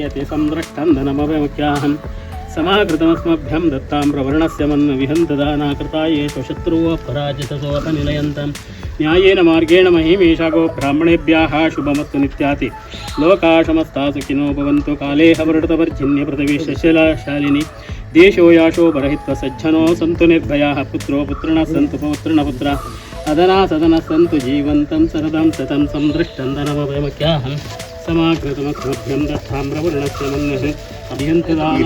ಯತಿ ಸಂದೃಷ್ಟಂ ಧನಮಭಯಮುಖ್ಯಾಹಂ ಸಮಾಕೃತಮಸ್ಮಭ್ಯಂ ದತ್ತಾಮ್ರವರ್ಣಸ್ಯ ಮನ್ಮ ವಿಹಂತದಾನಾಕೃತಾಯೇಷು ಶತ್ರುವೋ ಪರಾಜಿತಸೋಪನಿಲಯಂತಂ ನ್ಯಾಯೇನ ಮಾರ್ಗೇಣ ಮಹಿಮೇಷಾಗೋ ಬ್ರಾಹ್ಮಣೇಭ್ಯಃ ಶುಭಮಸ್ತು ನಿತ್ಯಾತಿ ಲೋಕಾ ಸಮಸ್ತಾ ಸುಖಿನೋ ಭವಂತು. ಕಾಲೇ ಹವೃತವರ್ಜಿನ್ಯ ಪೃಥಿವೀ ಶಶಿಲಾಶಾಲಿನಿ ದೇಶೋ ಯಾಶೋ ಬರಹಿತ್ವ ಸಜ್ಜನೋ ಸಂತು ನಿರ್ಭಯಾಃ. ಪುತ್ರೋ ಪುತ್ರಿಣ ಸಂತು, ಪೌತ್ರಿಣ ಪುತ್ರ ಅದನಾ ಸದನ ಸಂತು. ಜೀವಂತಂ ಸರದಂ ಸತಂ ಸಂದೃಷ್ಟಂ ಧನಮಭಯಮಖ್ಯಾಹಂ ಸಮಾಕೃತಮಸ್ಮಭ್ಯಂ ದತ್ತಾಮ್ರವರ್ಣಸ್ಯ ಮನ್ಮಃ ಅಭಿಯಂತದಾನ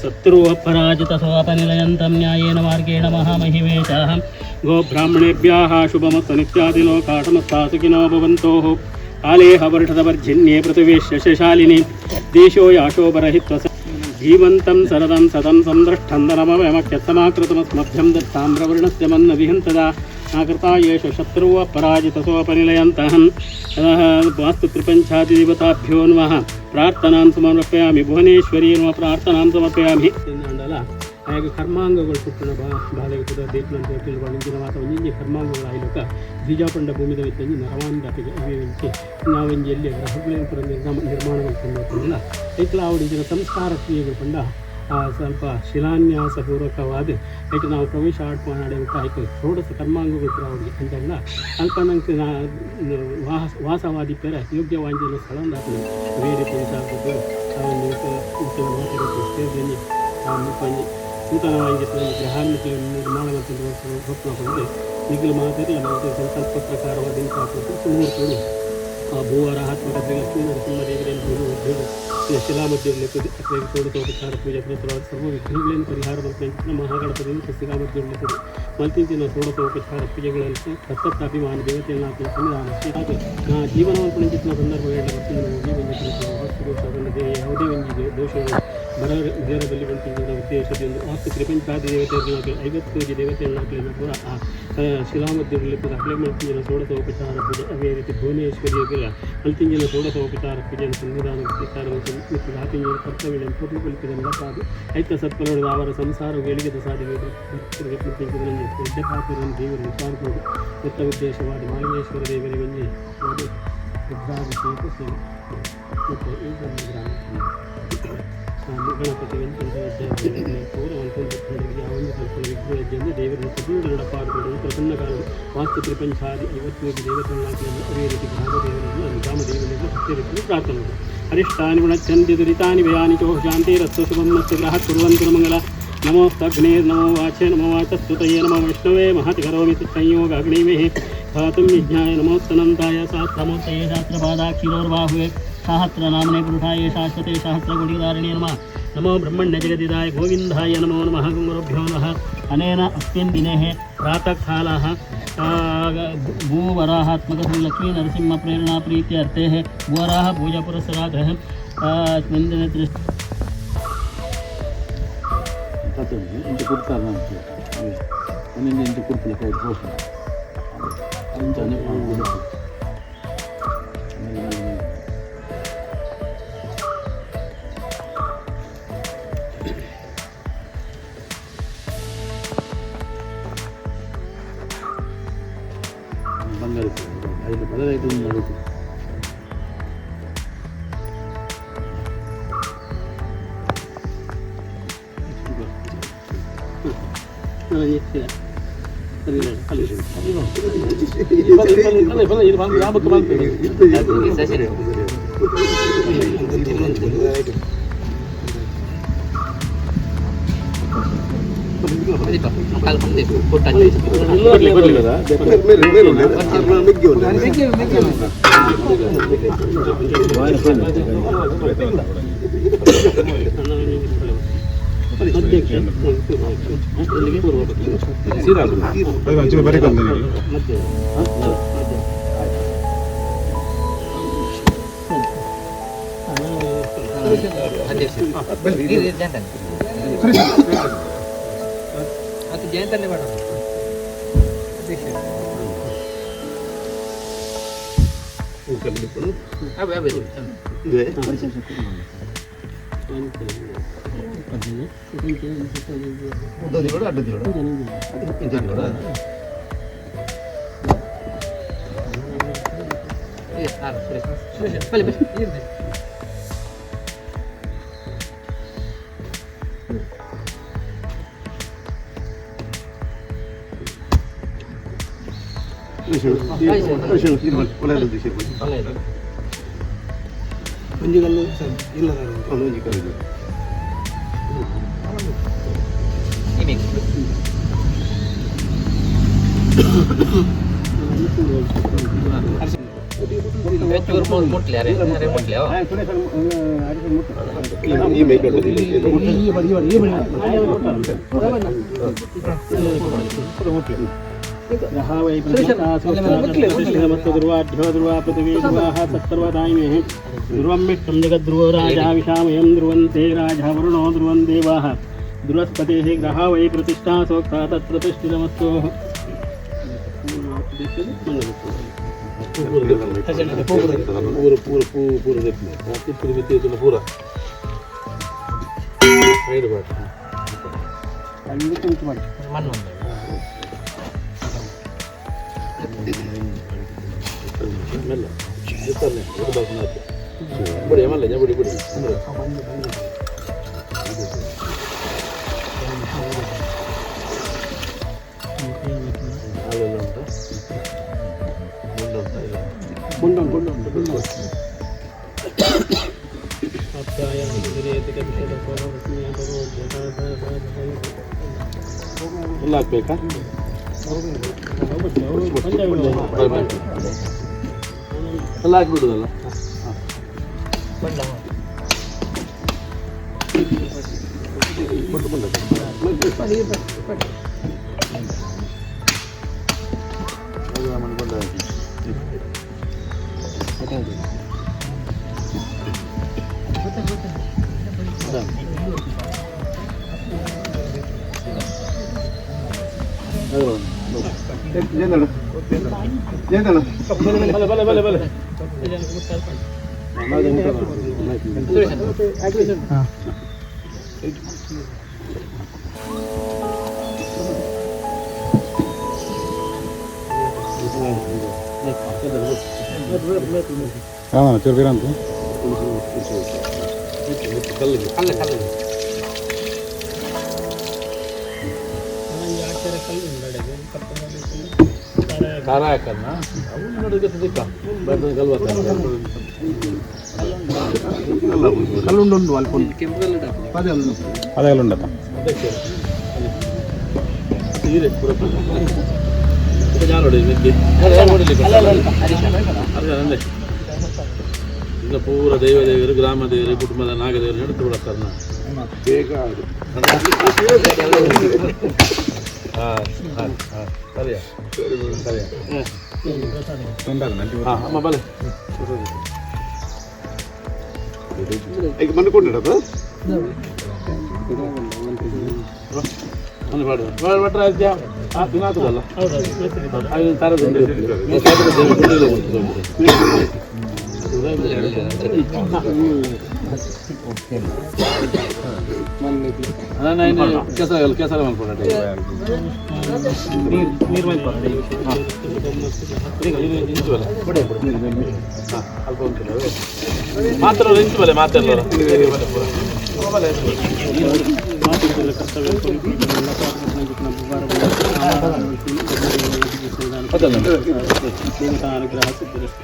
ಶತ್ರುಪರಾಜಿತಸೋಪನಿಲಯಂతం ನ್ಯಾಯೇನ ಮಾರ್ಗೇಣ ಮಹಾಮಹಿಮೇಶಾಹಂ ಗೋಬ್ರಾಹ್ಮಣೇಭ್ಯಃ ಶುಭಮಸ್ತು ನಿತ್ಯಾದಿಲೋಕಾ ಸಮಸ್ತಾ ಸುಖಿನೋ ಭವಂತೋಃ. ಕಾಲೇ ಹವರ್ಷದವರ್ಜಿನ್ಯೇ ಪೃಥಿವೀ ಶಶಶಾಲಿನಿ ದೇಶೋ ಯಾಶೋ ಬರಹಿತ್ವ ಜೀವಂತಂ ಸರದಂ ಸದಂ ಸಂದೃಷ್ಟಂ ಧನಮವಯಮಖ್ಯಸಮಾಕೃತಮಸ್ಮಭ್ಯಂ ದತ್ತಾಮ್ರವರ್ಣಸ್ಯ ಮನ್ನ ವಿಹಂತದ ಆಕೃತಾಯೇಷು ಶತ್ರುವ ಪರಾಜಿತಸೋಪನಿಲಯಂತಹಂ ವಾಸ್ತು ತ್ರಿಪಂಚಾದಿದೇವತಾಭ್ಯೋ ನಮಃ. ಪ್ರಾರ್ಥನಾಂ ಸಮರ್ಪಯಾಮಿ. ಭುವನೇಶ್ವರಿ ನಮ ಪ್ರಾರ್ಥನಾಂ ಸಮರ್ಪಯಾಮಿ. ಅಂಡಲ ಆಯಾಗ ಕರ್ಮಾಂಗಗಳು ಪುಟ್ಟಣ ಬಾ ಬಾಲೆಗೆ ಪುದ ದೇಪ್ನಂತ ತಿಳ್ಕೊಂಡು ಮಾತ ಒಂಜಿ ಕರ್ಮಾಂಗಗಳು ಆಯ್ಲುಕ ಬೀಜಾಪಂಡ ಭೂಮಿದ ಮಿತ್ತಂಜಿ ನರವಾಂದ ಇಂಚಿ ನಾವೊಂಜಿ ಎಲ್ಲಿ ಗ್ರಹಗಳೇನು ಪೂರ ನಿರ್ಮಾಣ ನಿರ್ಮಾಣ ಮಲ್ತೊಂದು ಐಕ್ಲ ಆವಡಿಂಚಿನ ಸಂಸ್ಕಾರ ಕ್ರಿಯೆಗಳು ಪಂಡ ಸ್ವಲ್ಪ ಶಿಲಾನ್ಯಾಸ ಪೂರ್ವಕವಾದ ಐಕ್ ನಾವು ಪ್ರವೇಶ ಆಡ್ ಮಾಡಿ ಆಯ್ತು ಷೋಡಶ ಕರ್ಮಾಂಗಗಳು ಪೂರ ಅವರಿಗೆ ಅಂಚಂಡ ಅಲ್ಪ ನಂಗೆ ನಾ ವಾಸ ವಾಸವಾದಿಪ್ಪೆರೆ ಯೋಗ್ಯವಾಂಜಿನ ಸ್ಥಳ ಉಂಡಾಪುಂಡು. ಬೇರೆ ಪುರುಷ ಮಾತಾಡೋದು ಒಂಜಿ ನೂತನವಾಗಿ ಗ್ರಹಾನ್ಮಿತ ನಿರ್ಮಾಣ ಮಲ್ತೊಂದು ಸ್ವಪ್ನ ಪಂಡ್ ನಿಗುಲು ಮಾತೆರ್ಲ ಮಲ್ತ್ ಸಂಕಲ್ಪ ಪ್ರಕಾರವಾದ ಇಂಚಾಪುಂಡು. ಸುಮೂರ್ತುಡು ಆ ಭೂವರಾಹಾತ್ಮಕ ಶ್ರೀ ಲಕ್ಷ್ಮೀ ನರಸಿಂಹ ದೇವರೇನು ಭೂಮಿ ಶಿಲಾಮಧ್ಯದಲ್ಲಿ ಅಕ್ಲೆಗ್ ಷೋಡಶೋಪಚಾರ ಪೂಜೆ ಪುರಸ್ಸರವಾದ ಸರ್ವ ವಿಘ್ನಗಳನ್ನು ಪರಿಹಾರ ಮಲ್ಪುನ ಮಹಾಗಣಪತಿಯನ್ನು ಶಿಲಾಮಧ್ಯದಲ್ಲಿ ಮಲ್ತಿಂಚಿನ ಷೋಡಶೋಪಚಾರ ಪೂಜೆಗಳನ್ನು ದತ್ತತ್ತ ಅಭಿಮಾನಿ ದೇವತೆಯನ್ನು ಸನ್ನಿಧಾನ ಹಾಗೆ ನಾ ಜೀವನ ಮಲ್ಪುನಂಚಿತ್ತಿನ ಸಂದರ್ಭ ಹೋಗಿ ಒಂಜಿ ವಾಸ್ತು ದೋಷ ಯಾವುದೇ ಒಂಜಿ ದೋಷಗಳು ಬರ ಬೇರೆ ಬಂತಿಂಚಿನ ಉದ್ದೇಶದಿಂದ ವಾಸ್ತು ತ್ರಿಪಂಚಾದಿ ದೇವತೆಯನ್ನು 51 ದೇವತೆಯನ್ನು ಪೂರ ಆ ಶಿಲಾಮಧ್ಯದಲ್ಲಿ ಅಕ್ಲೆ ಮಲ್ತಿಂಚಿನ ಷೋಡಶೋಪಚಾರ ಪೂಜೆ. ಅದೇ ರೀತಿ ಭುವನೇಶ್ವರಿಯ ಮಲ್ತಿಂಚಿನ ಷೋಡಶೋಪಚಾರ ಪೂಜೆಯನ್ನು ಸನ್ನಿಧಾನ ಸ್ವೀಕಾರ ಮತ್ತು ಆತಿಂಜಿನ ಕರ್ತವ್ಯಗಳನ್ನು ಪೂರ್ಣ ಕಲ್ಪಿದ ನಡಪಾದು ಐತ ಸತ್ಫಲಗಳು ಅವರ ಸಂಸಾರ ಏಳಿಗೆದ ಸಾಧ್ಯ ಎಡ್ಡೆ ಪಾತ್ರವನ್ನು ದೇವರು ವಿಚಾರಕೊಂಡು ಉತ್ತ ಉದ್ದೇಶವಾದ ಮಾಲಿಂಗೇಶ್ವರ ದೇವರಿಗೆ ಒಂಜಿ ಒಂದು ರುದ್ರಾಭಿಷೇಕ ಸೇವೆ ಮತ್ತು ಈ ನಮ್ಮ ಗ್ರಾಮ ಗಣಪತಿ ಪೂರ ಒಂದು ಸ್ವಲ್ಪ ವಿಘ್ನ ದೇವರನ್ನು ಸದೃಢ ನಡಪಾಡುವುದು ಪ್ರಸನ್ನ ಕಾಲ ವಾಸ್ತು ತ್ರಿಪಂಚಾದಿ 51 ದೇವತೆಗಳಾಗಲಿ ಅದೇ ರೀತಿ ಗ್ರಾಮ ದೇವರನ್ನು ಗ್ರಾಮ ದೇವರಿಗೆ ಭಕ್ತಿ ಪ್ರಾರ್ಥನೆ. ಅರಿಷ್ಟಾನಿ ಗುಣಚಂದಿ ದುರಿತಾನಿ ಭಯಾನಿ ಚೋ ಶಾಂತಿರಸ್ತು ಶುಭಂ ಮಸ್ತು. ಗ್ರಹ ಕುರ್ವಂತು ಮಂಗಲ. ನಮೋಸ್ತಗ್ನೇ ನಮೋ ವಾಚೆ ನಮೋ ವಾಚಸ್ತುತಯೇ ನಮೋ ವಿಷ್ಣವೇ ಮಹತಿ ಕರೋಮಿ ಸಂಯೋಗ ಅಗ್ನಿಮಿಃ ಧಾತುಂ ವಿಜ್ಞಾಯ. ನಮೋಸ್ತನಂತಾಯ ಸಹಸ್ರಮೂರ್ತಯೇ ಸಹಸ್ರಪಾದಾಕ್ಷಿರೋರ್ಬಾಹುವೆ ಸಹಸ್ರನಾಮನೆ ಪುರುಷಾಯ ಶಾಶ್ವತೆ ಸಹಸ್ರಗುಣಿಧಾರಿಣೇ ನಮಃ. ನಮೋ ಬ್ರಹ್ಮಣ್ಯ ಜಗದಿದಾಯ ಗೋವಿಂದಾಯ ನಮೋ ನಮಃ. ಗುರುಭ್ಯೋ ನಮಃ. ಅನೇನ ಅಸ್ಮಿನ್ ದಿನೇ ಪ್ರಾತಃಕಾಲः ಭೂವರಾಹಾತ್ಮಕ ಶ್ರೀ ಲಕ್ಷ್ಮೀ ನರಸಿಂಹ ಪ್ರೇರಣಾ ಪ್ರೀತ್ಯರ್ಥೇ ಭೂವರಾಹ ಪೂಜಾ ಪುರಸ್ಸರಾಗ್ರಹ ಅಸ್ಮಿನ್ ದಿನೆ ಇಂಚ ಕೊಡ್ತಾರೆ ಒಂದೊಂದು ಇಂಚ ಕೊಡ್ತಿಲ್ಲ ಕೈ ಪೋಸ್ಟ್ ಅಂಚ ಬಂಗಾರ ಐದು ಬದಲಾಯ್ತು ನಡುತ್ತೆ. ಜಯಂತಲ್ಲೇ ಬೇಡ. ಒಂಜಿಗಲ್ಲು ಇಲ್ಲ. ಧ್ರುವಾಢ್ಯೋ ಧ್ರುವ ಪೃಥಿವೀ ಧ್ರುವಾः ಸತ್ಸರ್ವದಾಯಿಮೇः ಧ್ರುವಂ ವಿಷ್ಣುं ಜಗದ್ಧ್ರುವೋ ರಾಜಾ ವಿಷಾಮಯಂ ಧ್ರುವಂತೆ ರಾಜ ವರುಣೋ ಧ್ರುವಂ ದೇವಾः ಬೃಹಸ್ಪತಿः ಗ್ರಹ ವೈ ಪ್ರತಿಷ್ಠಾ ಸೋಕ್ತ ತತ್ಪ್ರತಿಷ್ಠಿತಮಸ್ತು. ಪೂರ ಪೂರ ಪೂ ಪೂರ ದೆಪ್ಪುನೆ ತಿಪ್ಪುದು ಮಿತ್ತಿ ಇತ್ತುಂಡ ಪೂರ ಸೈಡ್ ಬಾಟ್. ಮೆಲ್ಲ ಇರ್ತಾನೆ ಒಂದು ಬಾಕ್ಸ್ ನಾಲ್ಕು ಬುಡಿ ಮಲ್ಲ ಬುಡಿ ಬುಡಿ ಅಂದ್ರೆ. ಹಾಲೆಲ್ಲ ಉಂಟಾ? ಬೊಂಡ ಉಂಟಾ? ಇಲ್ಲ. ಬೊಂಡ ಬೊಂಡ ಉಂಟು. ಎಲ್ಲ ಹಾಕ್ಬೇಕಾ? Bye bye. ಎಲ್ಲ ಹಾಕ್ಬಿಡುದಲ್ಲ. ಬೊಂಡ ಹಾಕಿ. ಬಲೆ ಬಲೆ ಬಲೆ ಬಲೆ. ಹಾಂ, ಚೂರು ಬೀರಂತ. ಕಲ್ಲಿಗೆ. ಖಾರ ಹಾಕಲ್ಲ ಅವು ನೋಡಿದ್ರೆ ದಿಕ್ಕ ಬರ್ತದೆ. ಕಲ್ಲು ಕಲ್ಲುಂಡು ಅಲ್ಪ. ಅದೇ ಉಂಡತ್ತ. ಸೀರೆ ಪೂರ ಜಾನೋಡಿ ಅದೇ ಈಗ ಪೂರ ದೈವ ದೇವರು, ಗ್ರಾಮ ದೇವರು, ಕುಟುಂಬದ ನಾಗದೇವರು ನಡುತ್ತು ಬಿಡತ್ತಾರ. ಬೇಗ. ಹಾಂ ಹಾಂ ಹಾಂ, ಸರಿಯಾ ಸರಿಯಾ. ಹಾಂ ಅಮ್ಮ, ಬಲೆ. ಈಗ ಮಣ್ಣು ಕೊಂಡಿಡೋದು. ಒಂದು ಬೇಡ ಭಟ್ರ ಆಯ್ತಾ? ಹಾಂ, ದಿನ ಆಗ್ತದಲ್ಲ. ಐದು ತರದ್ದು ಕೆಸರ ಕೆಸರ ಮಲ್ಪಡ. ನೀರು ಇಂಚು ಬಲೆ ಹಾಂ ಅಲ್ಪ ಉಂಟು ಮಾತ್ರ ಇಂಚು ಬಲೆ ಮಾತೆಲ್ಲ ಬಲೆ. ದೇವತಾ ಅನುಗ್ರಹ ಸಿದ್ಧಿರಸ್ತು.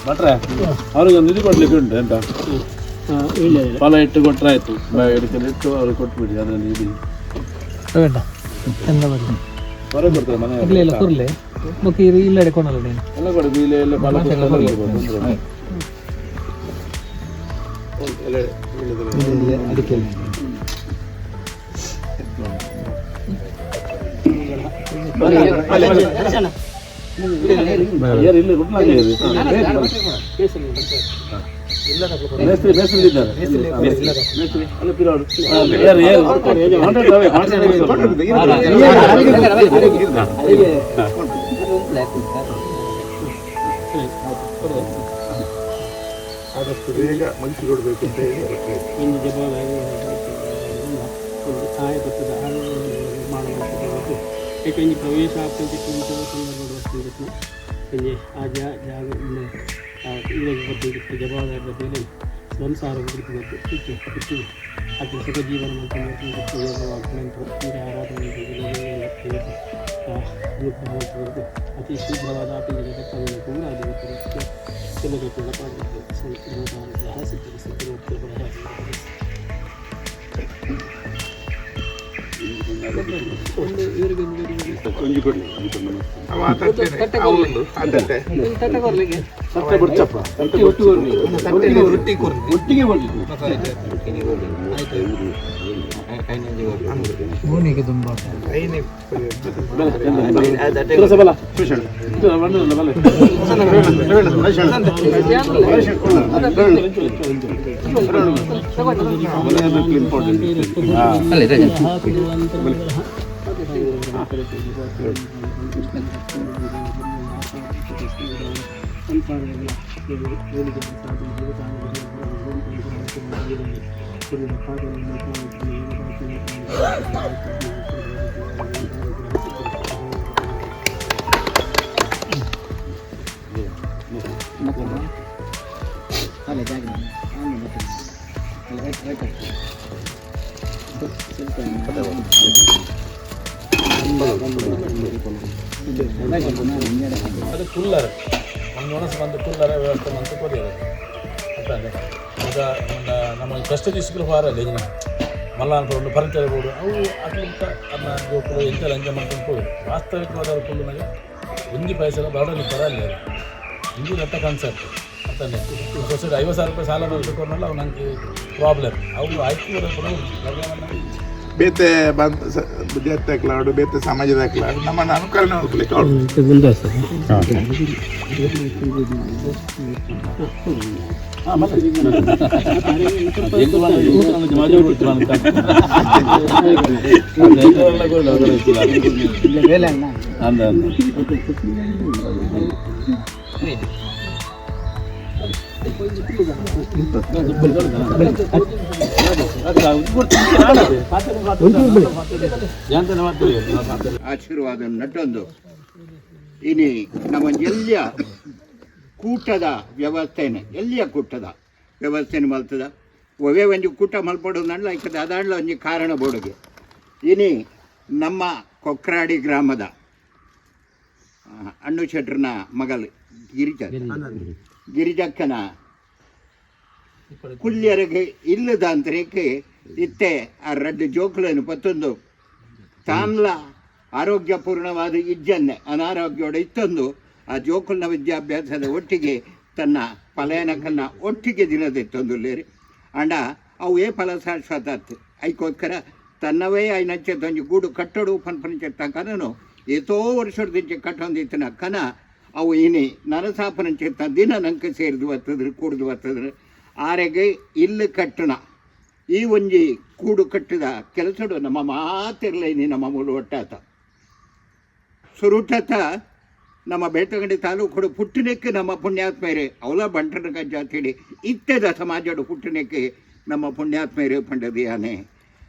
ಭಟ್ರೆ, ಅವ್ರಿಗೆ ಒಂದು ಇದು ಕೊಡ್ಲಿಕ್ಕೆ ಉಂಟು ಎಂತ? ಇಲ್ಲ. ಫಲ ಇಟ್ಟು ಕೊಟ್ಟರೆ ಆಯ್ತು. ಎಡಕಲ್ಲಿ ಇಟ್ಟು ಅವ್ರಿಗೆ ಕೊಟ್ಬಿಡಿ. ಅದರಲ್ಲಿ ಇದು ಬೇಡ ಎಂದ ಬರಲಿ. ಹೊರಗೆ ಕೊಡ್ತಾರೆ ಮನೆ. ಇಲ್ಲ ಇಲ್ಲ, ಕೊರ್ಲೆ ಬೊಕ್ಕ ಇಲ್ಲಡೆ ಕೊನಲ್ಲ ನೀನು. ಎಲ್ಲ ಕೊಡಿ, ಬೀಲೆ ಎಲ್ಲ ಫಲ ಪುಷ್ಪ ಎಲ್ಲ ಕೊಡ್ಬೋದು, ತೊಂದ್ರೆ ಇಲ್ಲ. ಅಡಿಕೆ. ಏರು ಇಲ್ಲಿ ಗುಡ್ನಾಗೆ ಏರು. ಮೇಸ್ತ್ರಿ ಮೇಸ್ತ್ರಿ ಇದ್ದಾರೆ. ಮೇಸ್ತ್ರಿ ಅಲ್ಲ ಪಿರಾಡು. ಏರು ಏರು. ಕಾಂಟ್ರಾಕ್ಟ್ ಅವೇ, ಕಾಂಟ್ರಾಕ್ಟ್ ಆದಷ್ಟು ಬೇಗ ಮುಗಿಸಿ ಕೊಡಬೇಕು ಅಂತ ಹೇಳಿ ಬರ್ತಾ ಇದ್ದೀನಿ. ಒಂದು ಜವಾಬ್ದಾರಿ ಒಂದು ಸಹಾಯ ಬರ್ತದೆ ನಿರ್ಮಾಣ ಮಾಡ್ಕೊಂಡು ಏಕೆಂದ್ರೆ ಪ್ರವೇಶ ಆಗ್ತದೆ ಸಂದರ್ಭದ ವಸ್ತು ಒಂಜಿ ಆ ಜಾಗ ಇವಾಗ ಬರ್ತದೆ ಜವಾಬ್ದಾರಿ ಮೇಲೆ ಸಂಸಾರ ಹುಡುಕಬೇಕು ಇತ್ತು ಇತ್ತು ಅದು ಸುಖ ಜೀವನ ಮಾಡ್ಕೊಂಡು ಆರಾಧನೆ ಅನುಗ್ರಹ ಮಾಡ್ಕೊಂಡು ಅತಿ ಶೀಘ್ರವಾದ ಆಟದ ಕೂಡ ಅದು ಕೂಡ ಒಂಜಿ ಕೊಡ್ಲಿ, ಒಂಜಿ ಕೊಡ್ಲಿ. ಅವ ಆ ತಟ್ಟೆನೆ, ಅವು ಒಂದು, ಆ ತಟ್ಟೆ. ಸತ್ತೆ ಬಿಡ್ಚಪ್ಪ. ಸತ್ತೆ ಒಟ್ಟಿಗೆ ಒಟ್ಟಿಗೆ ಕೊಡ್ಲಿ. ಐನೇ ತುಳಸಿ ಬಲ. ಇದು ಬಣ್ಣದಲ್ಲ ಬಲ. ಅದು ಕುಲ್ಲರ್ ಒಂದು ಒಣಸು ಬಂದು ಕುಲ್ಲರ ವ್ಯವಸ್ಥೆ ಮಂತು ಕೊರಿಯಲ್ಲ ಅತ್ತಂದೆ ಈಗ ಒಂದು ನಮ್ಮ ಕಷ್ಟ ದಿವಸಗಳು ವಾರಲ್ಲಿ ಇದನ್ನ ಮಲ್ಲ ಅನ್ಕೊಂಡು ಫರ್ನಿಚರ್ ಬೋರ್ಡು ಅವು ಅಟ್ಲಿಂತ ಅನ್ನ ಜೋಕುಲು ಎಂತೆಲ್ಲ ಎಂಜಾಯ್ ಮಾಡ್ಕೊಂಡು ಹೋಗಿ ವಾಸ್ತವಿಕವಾದ ಕುಲ್ಲುನಾಗ ಒಂಜಿ ಪೈಸೆಲ್ಲ ಬಾಡಲಿ ಬರಲ್ಲ ಇಂಜಿ ದತ್ತ ಕಾನ್ಸೆಪ್ಟ್ ಅತ್ತಂದೆ ಸೊಸೈಟಿ 50,000 ರೂಪಾಯಿ ಸಾಲ ಬರಬೇಕು ಅವು ನನಗೆ ಪ್ರಾಬ್ಲಮ್ ಅವು ಆಯ್ತು ಪ್ರಾಬ್ಲಮ್. ಬೇತೆ ಬಂದ್ ಜಾತಿ ಬೇತೆ ಸಮಾಜದ ಹಾಕ್ಲಾಡು ನಮ್ಮನ್ನು ಅನುಕರಣೆ ಮಾಡ್ಲಿಕ್ಕೆ ಅವ್ರು. ಆಶೀರ್ವಾದ ನಟ್ಟೊಂದು ಇನಿ ನಮ್ಮ ಎಲ್ಲಿಯ ಕೂಟದ ವ್ಯವಸ್ಥೆನೆ ಎಲ್ಲಿಯ ಕೂಟದ ವ್ಯವಸ್ಥೆನ ಮಲ್ತದ ಒವೇ ಒಂಜಿ ಕೂಟ ಮಲ್ಪಡು ನಡ್ಲ ಐಕದ ಅದಾಡ್ಲ ಒಂಜಿ ಕಾರಣ ಬೋಡುಗೆ. ಇನಿ ನಮ್ಮ ಕೊಕ್ರಾಡಿ ಗ್ರಾಮದ ಅಣ್ಣು ಶೆಟ್ರನ ಮಗಲ್ ಗಿರಿಜ ಗಿರಿಜಕ್ಕನ ಕುಲ್ಯರಿಗೆ ಇಲ್ಲದ ಅಂತರೇಕೆ ಇತ್ತೆ ಆ ರಡ್ಡು ಜೋಕುలను ಪತ್ತೊಂದು ತಾನ್ಲ ಆರೋಗ್ಯಪೂರ್ಣವಾದ ಇಜ್ಜನ್ನೆ ಅನಾರೋಗ್ಯೋಡ ಇತ್ತೊಂದು ಆ ಜೋಕುಲ್ನ ವಿದ್ಯಾಭ್ಯಾಸದ ಒಟ್ಟಿಗೆ ತನ್ನ ಫಲಯನಕನ್ನ ಒಟ್ಟಿಗೆ ದಿನದಿತ್ತೊಂದು ಲೇರಿ ಅಂಡ ಅವು ಏ ಫಲ ಶಾಶ್ವತ ಐಕೋಸ್ಕರ ತನ್ನವೇ ಐನಂಚೆ ತೊಂಜಿ ಗೂಡು ಕಟ್ಟಡು ಪನ್ಪನಂಚೆ ತನಕನೂ ಏತೋ ವರ್ಷದಿಂಚೆ ಕಟ್ಟೊಂದಿತ್ತಿನ ಕನ ಅವು ಇನಿ ನರಸಾಪನಂಚೆ ದಿನ ನಂಗೆ ಸೇರಿದು ಬರ್ತದ್ರು ಕೂಡ್ದು ಬರ್ತದ್ರು ಆರೆಗೆ ಇಲ್ಲಿ ಕಟ್ಟಣ ಈ ಒಂಜಿ ಕೂಡು ಕಟ್ಟಿದ ಕೆಲಸಡು ನಮ್ಮ ಮಾತಿರಲ ಇನಿ ನಮ್ಮ ಮೂಲ ಒಟ್ಟಾತ ಸುರುಟತ ನಮ್ಮ ಬೆಳ್ತಂಗಡಿ ತಾಲೂಕು ಪುಟ್ಟಣಕ್ಕೆ ನಮ್ಮ ಪುಣ್ಯಾತ್ಮರೇ ಅವಲ ಬಂಟನ ಜಾತಿಡಿ ಇತ್ತೆದ ಸಮಾಜಡು ಪುಟ್ಟಣಕ್ಕೆ ನಮ್ಮ ಪುಣ್ಯಾತ್ಮರೇ ಪಂಡದಿಯಾನೆ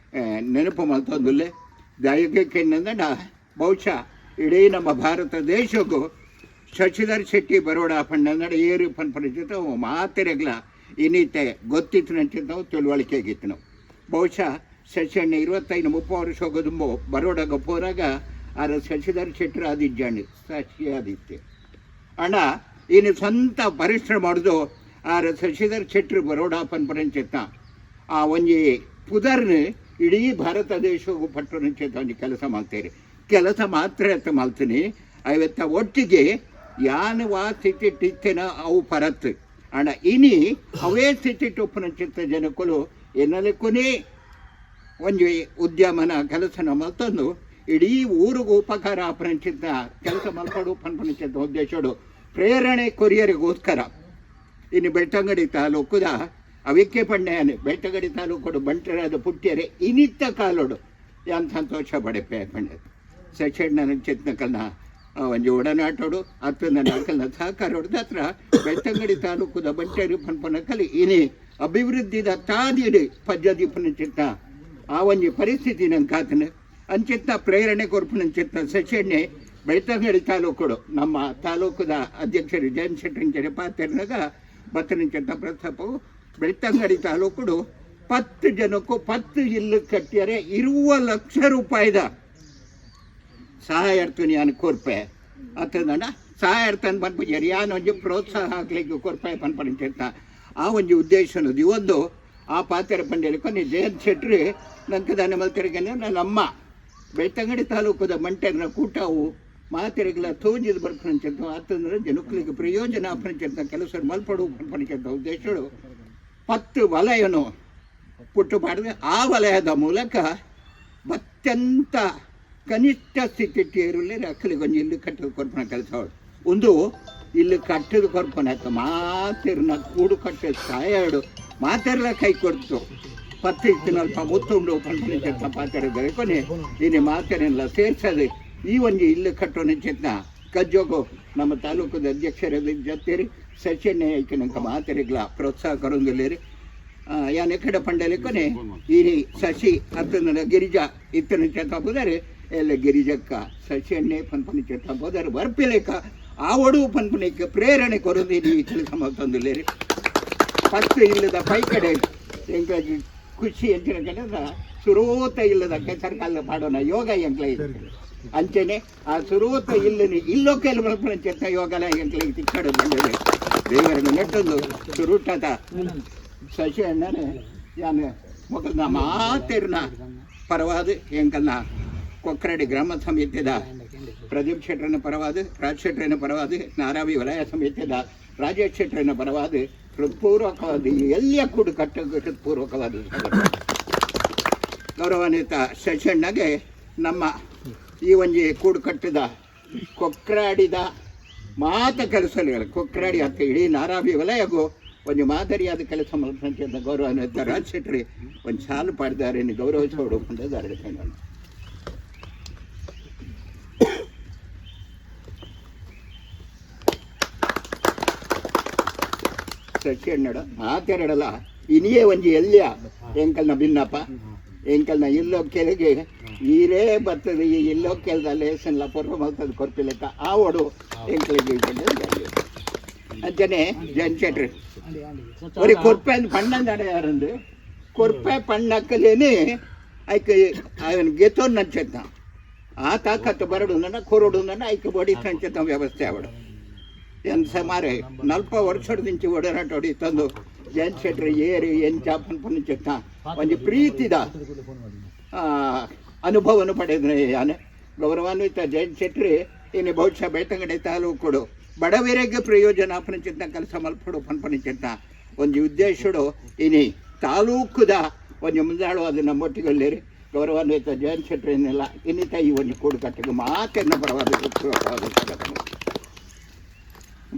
ನೆನಪು ಮಲ್ತೊಂದುಲ್ಲೆ ದಯಗೆ ಕೆನ್ನಂದ ಬಹುಶಃ ಇಡೀ ನಮ್ಮ ಭಾರತ ದೇಶಕ್ಕೂ ಶಶಿಧರ್ ಶೆಟ್ಟಿ ಬರೋಡ ಪಂಡಂದಡ ಏರು ಪನ್ಪನಿಚಿತ ಮಾತಿರಗ್ಲ ಇನ್ನಿತ್ತೆ ಗೊತ್ತಿತ್ತು ತಿಳುವಳಿಕೆಗಿತ್ತು ನಾವು. ಬಹುಶಃ ಶಶಿಯಣ್ಣ 25-30 ವರ್ಷ ಹೋಗೋದುಂಬೋ ಬರೋಡಾಗ ಪೋರಾಗ ಆರ ಶಶಿಧರ್ ಶೆಟ್ಟರು ಆದಿಜ್ಜಾಣಿ ಶಶಿ ಆದಿತ್ಯ ಅಣ್ಣ ಇನ್ನು ಸ್ವಂತ ಪರಿಶ್ರಮ ಮಾಡುದು ಆರ ಶಶಿಧರ್ ಶೆಟ್ಟರು ಬರೋಡ ಪನ್ಪನಂಚಿತ್ತ ಆ ಒಂಜಿ ಪುದರ್ನ ಇಡೀ ಭಾರತ ದೇಶಕ್ಕೂ ಪಟ್ಟು ಒಂಜಿ ಕೆಲಸ ಮಾಡ್ತೇನೆ ಕೆಲಸ ಮಾತ್ರ ಎತ್ತ ಮಾಡ್ತೀನಿ ಐವತ್ತ ಒಟ್ಟಿಗೆ ಯಾನ್ ವಾ ಸ್ಥಿತಿ ಟಿತ್ತೇನ ಅವು ಪರತ್ ಅಣ್ಣ ಇನಿ ಅವೇ ಸ್ಥಿತಿ ಟೊಪ್ಪನ ಚಿತ್ತ ಜನಕ್ಕಲು ಎನ್ನಲೆಕ್ಕುನೇ ಒಂಜಿ ಉದ್ಯಮನ ಕೆಲಸನ ಮಲ್ತೊಂದು ಇಡೀ ಊರಿಗೂ ಉಪಕಾರ ಆಪರಂಚಿತ ಕೆಲಸ ಮಲ್ಪಡು ಪನ್ಪನಿಂಚಿತ ಉದ್ದೇಶಡು ಪ್ರೇರಣೆ ಕೊರಿಯರಿಗೋಸ್ಕರ ಇನ್ನು ಬೆಳ್ತಂಗಡಿ ತಾಲೂಕುದ ಅವಿಕ್ಕೆ ಪಣ್ಣೆಯಾನೆ ಬೆಳ್ತಂಗಡಿ ತಾಲೂಕುಡು ಬಂಟರಾದ ಪುಟ್ಟಿಯರೆ ಇನಿತ್ತ ಕಾಲೋಡು ಯಾನ್ ಸಂತೋಷ ಪಡೆಪೆ ಪಂಡೆ ಸೆಕ್ಷನ್ ಚಿತ್ನಕಲ್ನ ಒಂಜಿ ಒಡನಾಟೋಡು ಅತ್ತಂದ ನಕಲ್ನ ಸಹಕಾರೋಡು ಹತ್ರ ಬೆಳ್ತಂಗಡಿ ತಾಲೂಕುದ ಬಂಟರು ಪನ್ಪನಕಲಿ ಇನಿ ಅಭಿವೃದ್ಧಿದ ತಾದಿಡು ಪಜ್ಜದೀಪನ ಚಿತ್ತ ಆ ಒಂಜಿ ಪರಿಸ್ಥಿತಿ ನಂಗೆ ಕಾತನ ಅಂಚಿತ್ತ ಪ್ರೇರಣೆ ಕೊರ್ಪುನ ಚಿತ್ತ ಸೆಕ್ಷಣ್ಣೆ ಬೆಳ್ತಂಗಡಿ ತಾಲೂಕುಡು ನಮ್ಮ ತಾಲೂಕುದ ಅಧ್ಯಕ್ಷರು ಜಯಂತ್ ಶೆಟ್ಟಂಚನೆ ಪಾತ್ರನಾಗ ಬತ್ತನಂಚಿತ್ತ ಪ್ರಸ್ತಾಪವು ಬೆಳ್ತಂಗಡಿ ತಾಲೂಕುಡು 10 ಜನಕ್ಕೂ 10 ಇಲ್ಲು ಕಟ್ಟಿಯರೆ 20 ಲಕ್ಷ ರೂಪಾಯಿದ ಸಹಾಯಾರ್ಥನಿ ಯಾನ್ ಕೊರ್ಪೆ ಅತ್ತಂದಣ್ಣ ಸಹಾಯಾರ್ಥನ್ ಪನ್ಪುಜೆರ್ ಯಾನ್ ಒಂಜಿ ಪ್ರೋತ್ಸಾಹ ಹಾಕ್ಲಿಕ್ಕೆ ಕೊರ್ಪೆ ಪನ್ಪನ ಆ ಒಂಜಿ ಉದ್ದೇಶ ಒಂದು ಆ ಪಾತ್ರ ಪಂಡೇಲಿ ಕೊನೆ ಜಯಂತ್ ಶೆಟ್ರಿ ನಂಗೆ ದಾನೆ ಮಲ್ತಿರ್ಗನೆ ನಮ್ಮ ಬೆಳ್ತಂಗಡಿ ತಾಲೂಕುದ ಮಂಟೆಗ್ನ ಕೂಟವು ಮಾತೆರೆಗ್ಲ ತೋಜಿದ್ ಬರ್ಪುನಂಚಿತ್ತ ಅತ್ತಂದ್ರೆ ಜನಕ್ಕಲಿಗೆ ಪ್ರಯೋಜನ ಆಪನಂಚಿತ್ತ ಕೆಲಸ ಮಲ್ಪಡು ಪನ್ಪನಂಚಿತ್ತ ಉದ್ದೇಶಗಳು 10 ವಲಯನು ಪುಟ್ಟು ಮಾಡಿದ್ರೆ ಆ ವಲಯದ ಮೂಲಕ ಅತ್ಯಂತ ಕನಿಷ್ಠ ಸ್ಥಿತಿ ಇರಲಿ ಅಕ್ಕಲಿಗೆ ಒಂಜಿ ಇಲ್ಲು ಕಟ್ಟದ ಕೊರ್ಪುನ ಕೆಲಸ ಒಂದು ಇಲ್ಲು ಕಟ್ಟದ ಕೊರ್ಪುನ ಮಾತಿರ್ನ ಕೂಡು ಕಟ್ಟದ ಸಹಾಯ ಮಾತೆರ್ಲ ಕೈ ಕೊಡ್ತು ಪತ್ತು ಇತ್ತಿನಲ್ಪ ಮುತ್ತುಂಡು ಪನ್ಪುನ ಪಾತ್ರ ಕೊನೆ ಇನ್ನು ಮಾತೆರೆಲ್ಲ ಸೇರ್ಸದು ಈ ಒಂಜಿ ಇಲ್ಲು ಕಟ್ಟೋನ ಚೇತನ ಕಜ್ಜೋಗು ನಮ್ಮ ತಾಲೂಕದ ಅಧ್ಯಕ್ಷರ ಜೊತೆರಿ ಸಚಿನ್ ಐಕನಂಕ ಮಾತೆರಿಗ್ಲ ಪ್ರೋತ್ಸಾಹ ಕೊರೊಂದುಲ್ಲೆರ್. ಯಾನ್ ಎಕ್ಕಡ ಪಂಡಲೆ ಕೊನೆ ಈ ಶಶಿ ಅತ್ತಂದನ ಗಿರಿಜಾ ಇತ್ತನ ಚೇತ ಪೋದಾರೆ ಎಲ್ಲ ಗಿರಿಜಕ್ಕ ಶಶಿ ಅಣ್ಣೆ ಪನ್ಪುನ ಚೇತ ಪೋದಾರೆ ಬರ್ಪಿಲೇಕ ಆವಡು ಪನ್ಪುನಕ್ಕೆ ಪ್ರೇರಣೆ ಕೊರೊಂದು ಈ ಕೆಲಸ ಮಲ್ತೊಂದುಲ್ಲೆರ್. 10 ಇಲ್ಲದ ಪೈಕಡೆ ಎಂಕ್ಲೆಗ್ ಖುಷಿ ಎಂಚಿನ ಕಡೆದ ಸುರೂತ ಇಲ್ಲದ ಕೆಸರು ಪಾಡೋಣ ಯೋಗ ಎಂಕ್ಲೆ ಅಂಚನೆ ಆ ಸುರೂತ ಇಲ್ಲನಿ ಇಲ್ಲೋ ಕೆಲ ಮಲ್ಪುನ ಚೆತ್ತ ಯೋಗಲ ಎಂಕ್ಲೆಗ್ ತಿಕ್ಕಡು ಬಂದಿದೆ ದೇವರಿಗೆ ನೆಟ್ಟೊಂದು ಸುರೂಟದ ಶಶಿ ಅಣ್ಣನೆ ಯಾನ್ ಮೊಕಲ್ನ ಮಾತೆರ್ನ ಪರವಾದ ಎಂಕಲ್ನ ಕೊಕ್ರಡಿ ಗ್ರಾಮ ಸಮಿತಿದ ಪ್ರದೀಪ್ ಶೆಟ್ಟರನ ಪರವಾದ, ರಾಜ್ ಶೆಟ್ಟರನ ಪರವಾದ, ನಾರಾವಿ ವಲಯ ಸಮಿತಿದ ರಾಜೇಶ್ ಶೆಟ್ಟರನ ಪರವಾದ ಹೃತ್ಪೂರ್ವಕವಾದ ಈ ಎಲ್ಲ ಕೂಡು ಕಟ್ಟ ಹೃತ್ಪೂರ್ವಕವಾದ ಗೌರವಾನ್ವಿತ ಶಶಣ್ಣಗೆ ನಮ್ಮ ಈ ಒಂಜಿ ಕೂಡು ಕಟ್ಟಿದ ಕೊಕ್ರಾಡಿದ ಮಾತ ಕೆಲಸಗಳು ಕೊಕ್ರಾಡಿ ಹತ್ತ ಇಡೀ ನಾರಾವಿ ವಲಯಗೂ ಒಂಜಿ ಮಾದರಿಯಾದ ಕೆಲಸ ಮಲ್ಪಂತ ಗೌರವಾನ್ವಿತ ರಾಜ್ ಶೆಟ್ಟರಿ ಒಂದು ಸಾಲು ಪಾಡಿದ್ದಾರೆ ಗೌರವಿಸೋಡು ದಾರೆ. ಶಶಿ ಅಣ್ಣಡ ಮಾತೆರಡಲ ಇನಿಯೇ ಒಂಜಿ ಎಲ್ಯ ಎಂಕಲ್ನ ಭಿನ್ನಪ್ಪ ಎಂಕಲ್ನ ಇಲ್ಲೋ ಕೆಳಗೆ ಈರೇ ಬರ್ತದೆ. ಈ ಇಲ್ಲೋ ಕೆಲ್ದ ಲೇಸನ್ಲ ಪೊರ್ಪ ಮಲ್ತದ ಕೊರ್ಪಿಲೆಕ್ಕ ಆವಡು ಎಂಕಲಿಗೆ ಅಂಚನೆ ಜನ್ ಶೆಟ್ರಿ ಒರಿ ಕೊರ್ಪೆ ಅಂದ್ ಪಣ್ಣಂದಾಡೆ ಯಾರಂದು ಕೊರ್ಪೆ ಪಣ್ಣಕ್ಕಲೇನೆ ಐಕ್ ಅವನ್ ಗೆತೋನ್ ನಂಚೆತ್ತ ಆ ತಾಕತ್ತು ಬರಡು ನನ್ನ ಕೊರಡು ನನ್ನ ಐಕ್ ಬಡಿ ಸಂಚೆತ್ತ ವ್ಯವಸ್ಥೆ ಅವಡು. ಎನ್ ಸುಮಾರು 40 ವರ್ಷದಿಂಚಿ ಒಡನಾಟ ಹೊಡಿತಂದು ಜಯಂತ್ ಶೆಟ್ರಿ ಏರಿ ಎಂಚ ಪನ್ಪುನ ಚೆತ್ತ ಒಂಜಿ ಪ್ರೀತಿದ ಅನುಭವನು ಪಡೆದ ಯಾನೆ ಗೌರವಾನ್ವಿತ ಜಯಂತ್ ಶೆಟ್ರಿ ಇನ್ನು ಬಹುಶಃ ಬೆಳ್ತಂಗಡಿ ತಾಲೂಕುಡು ಬಡವರಿಗೆ ಪ್ರಯೋಜನ ಆಪನ ಕೆಲಸ ಮಲ್ಪಡು ಪನ್ಪನ ಚೆತ್ತ ಒಂಜಿ ಉದ್ದೇಶಡು ಇನಿ ತಾಲೂಕುದ ಒಂಜಿ ಮುಂದಾಳು ಅದು ನಮ್ಮೊಟ್ಟಿಗಲ್ಲಿರಿ ಗೌರವಾನ್ವಿತ ಜಯಂತ್ ಶೆಟ್ರಿನೆಲ್ಲ ಇನ್ನಿತ ಈ ಒಂದು ಕೂಡುಕಟ್ಟಿಗೆ ಮಾತೆನ್ನ ಪರವಾದ ಹೃತ್ಪೂರ್ವಕವಾದ ಸ್ವಾಗತ.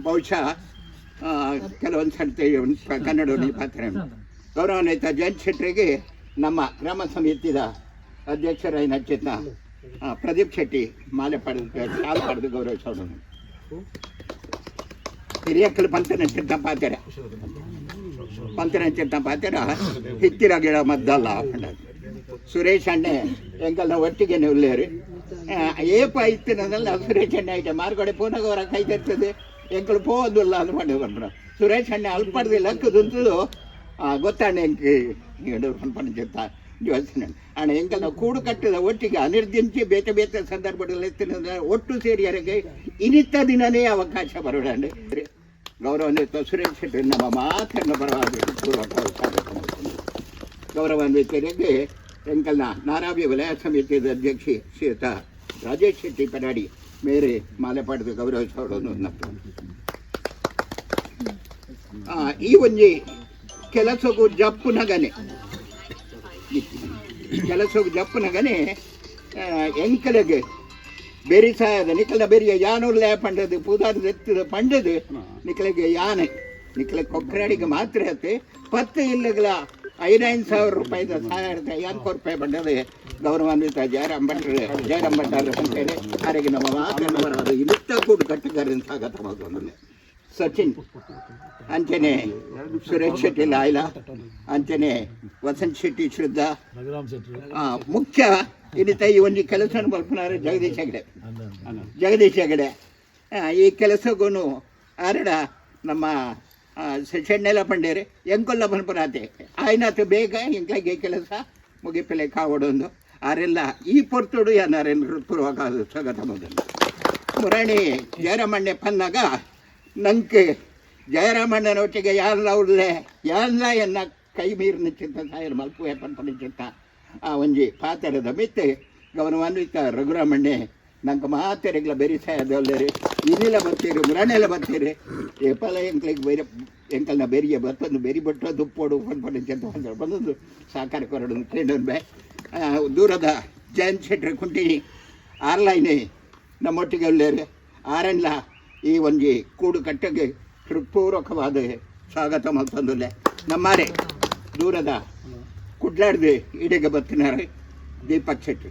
ಬಹುಶಃ ಕೆಲವೊಂದು ಸರ್ತಿ ಕನ್ನಡ ಪಾತ್ರ ಗೌರವಾನ್ವಿತ ಜಯಂತ್ ಶೆಟ್ಟರಿಗೆ ನಮ್ಮ ಗ್ರಾಮ ಸಮಿತಿದ ಅಧ್ಯಕ್ಷರಾಗಿ ಚೇತನ ಪ್ರದೀಪ್ ಶೆಟ್ಟಿ ಮಾಲೆ ಪಡೆದು ಶಾಲು ಪಡೆದು ಗೌರವಿಸೋಣ. ಹಿರಿಯಕ್ಕಲು ಪಂತನ ಚಿತ್ತ ಪಾತೆರ ಪಂತನ ಚಿತ್ತ ಪಾತೆರ ಹಿತ್ತಿರ ಗಿಡ ಮದ್ದಲ್ಲ. ಸುರೇಶ್ ಅಣ್ಣೆ ಎಂಕಲ್ನ ಒಟ್ಟಿಗೆ ಉಲ್ಲೇರು ಏಪ ಇತ್ತಿನದಲ್ಲ ಸುರೇಶ್ ಅಣ್ಣೆ ಐಟೆ ಮಾರ್ಗಡೆ ಪೂನಗ ಹೊರ ಕೈ ತರ್ತದೆ ಎಂಕಲು ಪೋವೊಂದುಲ್ಲ ಅದು ಮಾಡಿ ಬಂದ್ರ ಸುರೇಶ್ ಅಣ್ಣೆ ಅಲ್ಪಡ್ದು ಲಕ್ಕದುಂತದು ಗೊತ್ತಾಣೆ ಎಂಕ್ ಪನ್ಪನ ಚೆತ್ತ ಯೋಚನೆ ಅಣ್ಣ ಎಂಕಲ್ನ ಕೂಡು ಕಟ್ಟಿದ ಒಟ್ಟಿಗೆ ಅನಿರ್ದಿಂಚಿ ಬೇತೆ ಬೇತೆ ಸಂದರ್ಭದಲ್ಲಿ ಎತ್ತಿನ ಒಟ್ಟು ಸೇರಿ ಇನಿತ್ತ ದಿನನೇ ಅವಕಾಶ ಬರೋಣ. ಗೌರವಾನ್ವಿತ ಸುರೇಶ್ ಶೆಟ್ಟಿ ನಮ್ಮ ಮಾತನ್ನು ಪರವಾಗಿ ಪೂರ್ವಕ ಸ್ವಾಗತ ಮಾಡ್ತೀನಿ. ಗೌರವಾನ್ವಿತರಿಗೆ ಎಂಕಲ್ನ ನಾರಾವಿ ವಲಯ ಸಮಿತಿಯ ಅಧ್ಯಕ್ಷೆ ಶ್ರೀಯುತ ರಾಜೇಶ್ ಶೆಟ್ಟಿ ಪರಾಡಿ ಮೇರೆ ಮಾಲೆ ಪಡೆದು ಗೌರವಿಸೋಡು. ಈ ಒಂಜಿ ಕೆಲಸಗೂ ಜಪ್ಪುನಗನೆ ಕೆಲಸಗೂ ಜಪ್ಪುನಗನೆ ಎಂಕಲೆಗೆ ಬೆರಿಸಾಯದ ನಿಕಲ್ನ ಬೆರಿಯ ಯಾನುರ್ಲೆ ಪಂಡದು ಪೂದಾರ್ ದೆತ್ತದ ಪಂಡದು ನಿಕಲೆಗೆ ಯಾನೆ ನಿಕಲೆ ಕೊಕ್ರಾಡಿಗೆ ಮಾತ್ರ ಅತ್ತೆ ಪತ್ತು ಇಲ್ಲಗಳ 5,000 ರೂಪಾಯಿದ ಸಹಾಯ ಯಾನ್ ಕೊರ್ಪೆ ಪಂಡದು ಗೌರವಾನ್ವಿತ ಜಯರಾಮ್ ಭಟ್ರು ಜಯರಾಮ್ ಭಟ್ಟರು ಅಂತೇಳಿ ಆರೆಗೆ ನಮ್ಮ ಮಾತನ್ನು ಬರೋದು ಇಲ್ಲಿತ್ತ ಕೂಡು ಕಟ್ಟುಗಾರನ ಸ್ವಾಗತ ಮಾಡೋದು ಸಚಿನ್ ಅಂಚನೆ ಸುರೇಶ್ ಶೆಟ್ಟಿ ಲಾಯ್ಲ ಅಂಚನೆ ವಸಂತ್ ಶೆಟ್ಟಿ ಶ್ರದ್ಧಾ ರಘುರಾಮ್ ಶೆಟ್ರು ಮುಖ್ಯ ಇನ್ನಿತ ಈ ಒಂದು ಕೆಲಸ ಮಲ್ಪನಾರೆ ಜಗದೀಶ್ ಹೆಗಡೆ ಜಗದೀಶ್ ಹೆಗಡೆ ಈ ಕೆಲಸಗೂ ಆರಡ ನಮ್ಮ ಶೆಣ್ಣೆಲ ಪಂಡೇರು ಎಂಕೊಲ್ಲ ಪನ್ಪನಾತೆ ಆಯ್ನಾತು ಬೇಗ ಎಂಕ್ಲಾಗೆ ಕೆಲಸ ಮುಗಿಪೆಲೆ ಕಾವಡೊಂದು ಆರೆಲ್ಲ ಈ ಪೊರ್ತುಡು ಯಾನಾರೇನು ಹೃತ್ಪೂರ್ವಕ ಸ್ವಾಗತ ಮೊದಲು ಮುರಾಣಿ ಜಯರಾಮಣ್ಣೆ ಪನ್ನಾಗ ನಂಗೆ ಜಯರಾಮಣ್ಣನೊಟ್ಟಿಗೆ ಯಾರಲ್ಲ ಉಳ್ಳೆ ಯಾರಲ್ಲ ಎನ್ನ ಕೈ ಮೀರಿ ನಿಂಚಿತ್ತ ಸಾಯರ್ ಮಲ್ಪುವೆ ಪನ್ಪ ನಿಂಚಿತ್ತ ಆ ಒಂಜಿ ಪಾತೆರದ ಮಿತ್ತೆ ಗೌರವಾನ್ವಿತ ರಘುರಾಮಣ್ಣೆ ನಂಗೆ ಮಾತೆರೆಗ್ಲ ಬೆರಿಸಾಯದಲ್ಲರಿ ಇನ್ನಿಲ್ಲ ಬರ್ತೀರಿ ಮುರಾಣೆಲ್ಲ ಬರ್ತೀರಿ ಏಪಲ ಎಂಕ್ಲಿಗೆ ಬೇರೆ ಎಂಕಲ್ನ ಬೆರಿಯ ಬತ್ತೊಂದು ಬೆರಿ ಬಟ್ಟೋ ದುಪ್ಪೋಡು ಪನ್ಪ ನಿಂಚಿತ್ತ ಬಂದೊಂದು ಸಾಕಾರ ಕೊರಡು ಕೇಂದ್ರ ಬೇ ದೂರದ ಜಯಂತ್ ಶೆಟ್ಟಿ ಕುಂಟಿ ಆರ್ಲೈನೆ ನಮ್ಮೊಟ್ಟಿಗೆ ಉಳ್ಳೇರು ಆರನ್ಲ ಈ ಒಂಜಿ ಕೂಡು ಕಟ್ಟೆಗೆ ಹೃತ್ಪೂರ್ವಕವಾದ ಸ್ವಾಗತ ಮಲ್ತಂದುಲ್ಲೆ ನಮ್ಮಾರೆ ದೂರದ ಕುಡ್ಲಾಡ್ದು ಇಡೆಗೆ ಬತ್ತಿನಾರೆ ದೀಪಕ್ ಶೆಟ್ಟಿ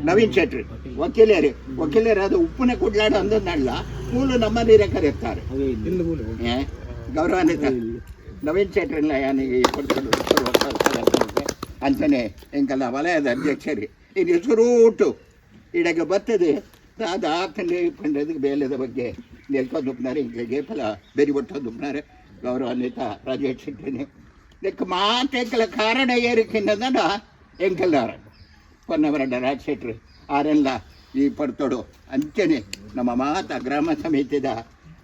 ನವೀನ್ ಶೆಟ್ಟಿ ವಕೀಲರು ವಕೀಲರು ಅದು ಉಪ್ಪುನ ಕುಡ್ಲಾಡ ಅಂದನ್ನಲ್ಲ ಮೂಲು ನಮ್ಮ ನೀರೇ ಕರೆಯುತ್ತಾರೆ ಗೌರವಾನ್ವಿತ ನವೀನ್ ಶೆಟ್ಟರ್ನ ಯಾನಿಗೆ ಕೊಡ್ಕೊಂಡು ಅಂಚನೆ ಎಂಕಲ್ಲ ವಲಯದ ಅಧ್ಯಕ್ಷರು ಇದು ಸುರೂಟು ಇಡಗೆ ಬರ್ತದೆ ಅದು ಆತಂಡೆ ಪಂಡದ ಬೇಲೆದ ಬಗ್ಗೆ ನೆಲ್ಕೊಂದುಪ್ನಾರೆ ಇಂಕ್ಲಿಗೆ ಫಲ ಬೆರಿ ಬಟ್ಟೊಂದುಪ್ನಾರೆ ಗೌರವಾನ್ವಿತ ರಾಜೇಶ್ ಶೆಟ್ಟಿನಿ ಇದಕ್ಕೆ ಮಾತೆಂಕಲ ಕಾರಣ ಏರಿಕಿನ್ನದನ ಎಂಕಲ್ದಾರ ಪೊನ್ನವರಡ್ಡ ರಾಜ್ ಶೆಟ್ರು ಆರೆಲ್ಲ ಈ ಪಡ್ತೋಡು ಅಂಚನೆ ನಮ್ಮ ಮಾತ ಗ್ರಾಮ ಸಮಿತಿದ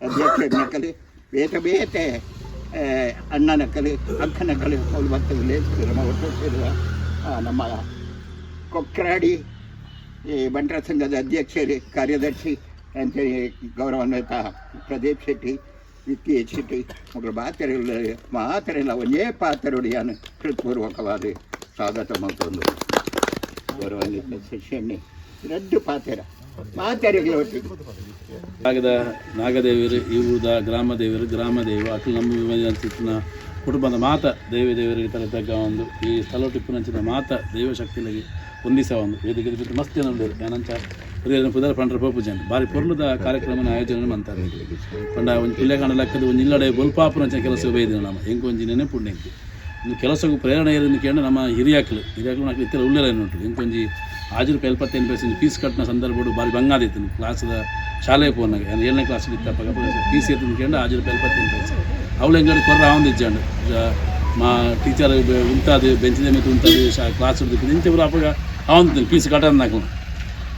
ಅಧ್ಯಕ್ಷರ ನಕಲಿ ಬೇತೆ ಬೇತೆ ಅಣ್ಣನ ಕಲಿ ಅಕ್ಕನ ಕಲಿ ಅವ್ರು ಬರ್ತದೆ ನಮ್ಮ ಒಟ್ಟು ಸೇರುವ ನಮ್ಮ ಕೊಕ್ರಾಡಿ ಈ ಬಂಟರ ಸಂಘದ ಅಧ್ಯಕ್ಷರು ಕಾರ್ಯದರ್ಶಿ ಅಂತೇಳಿ ಗೌರವಾನ್ವಿತ ಪ್ರದೀಪ್ ಶೆಟ್ಟಿ ವಿಕ್ಕಿ ಶೆಟ್ಟಿ ಮಕ್ಕಳು ಮಾತೆರೆಲ್ಲ ಮಾತೆರೆಲ್ಲ ಒಂದೇ ಪಾತ್ರರುಡಿಯಾನು ಹೃತ್ಪೂರ್ವಕವಾದ ಸ್ವಾಗತ ಮತ್ತೊಂದು ಗೌರವಾನ್ವಿತ ಶೆಣ್ಣಿ ರಡ್ಡು ಪಾತೆರ ಮಾತೆರೆಗಳ ಒಟ್ಟಿಗೆ ನಾಗದ ನಾಗದೇವರು ಇವುದ ಗ್ರಾಮ ದೇವರು ಗ್ರಾಮದೇವ ಅಖಿಲ ನಮ್ಮ ಕುಟುಂಬದ ಮಾತ ದೇವಿ ದೇವರಿಗೆ ತಲೆ ತಗ್ಗ ಒಂದು ಈ ಸ್ಥಳ ಟಿಪ್ಪುನಂಚಿನ ಮಾತ ದೈವಶಕ್ತಿಗಳಿಗೆ ಹೊಂದಿಸ ಒಂದು ವೇದಿಕೆ ಬಿಟ್ಟು ಮಸ್ತ್ ಜನ ಉಂಡು ಯಾನಂಚ ಹಿರಿಯರನ್ನ ಪುದರ್ ಪಂಡ್ರ ಪೋಪುಜನ್ ಬಾರಿ ಪೊರ್ಲುದ ಕಾರ್ಯಕ್ರಮನ ಆಯೋಜನೆ ಮಂತಾರೆ ಪಂಡ ಒಂಜಿ ಪಿಲ್ಲೆಗಾಂಡ ಲೆಕ್ಕದ ಒಂಜಿ ಇಲ್ಲಡೆ ಬೊಲ್ಪಾಪುನಂಚಿನ ಕೆಲಸ ಬೈದಿನ ನಮ್ಮ ಎಂಕ್ ಒಂಜಿ ನೆನಪುಂಡು ಎಂಕ್ ಇನ್ನು ಕೆಲಸಕ್ಕೂ ಪ್ರೇರಣೆ ಇರೋದನ್ನ ಕೇಂದ್ರ ನಮ್ಮ ಹಿರಿಯಾಕ್ಲು ಹಿರಿಯಾಕ್ಲು ನಾಲ್ಕು ಇತ್ತೆಲ್ಲ ಉಳ್ಳೆಲ್ಲ ಉಂಟು ಎಂಕೊಂಜಿ 6 ರೂಪಾಯಿ 75 ಪೈಸೆ ಫೀಸ್ ಕಟ್ಟಿನ ಸಂದರ್ಭಡು ಬಾರಿ ಬಂಗಾದಿತ್ತು ಕ್ಲಾಸದ ಶಾಲೆ ಪೋನಾಗ ನಾನು 7ನೇ ಕ್ಲಾಸ್ ಇತ್ತಪ್ಪ ಫೀಸ್ ಎತ್ತು ಕೇಂದ್ರ 6 ರೂಪಾಯಿ 75 ಪೈಸೆ ಅವಳು ಎಂಗಡಿ ಕೊರ್ರ ಆವಂದಿಜ್ಜಾಂಡು ಮಾ ಟೀಚರ್ ಉಂತಾದು ಬೆಂಚಿದ ಮೇಲೆ ಉಂತಾದು ಶಾ ಕ್ಲಾಸ್ ಇಂಚೆ ಅಪ್ಪಗ ಅವಂತು ಫೀಸ್ ಕಟ್ಟಂದಾಕಲು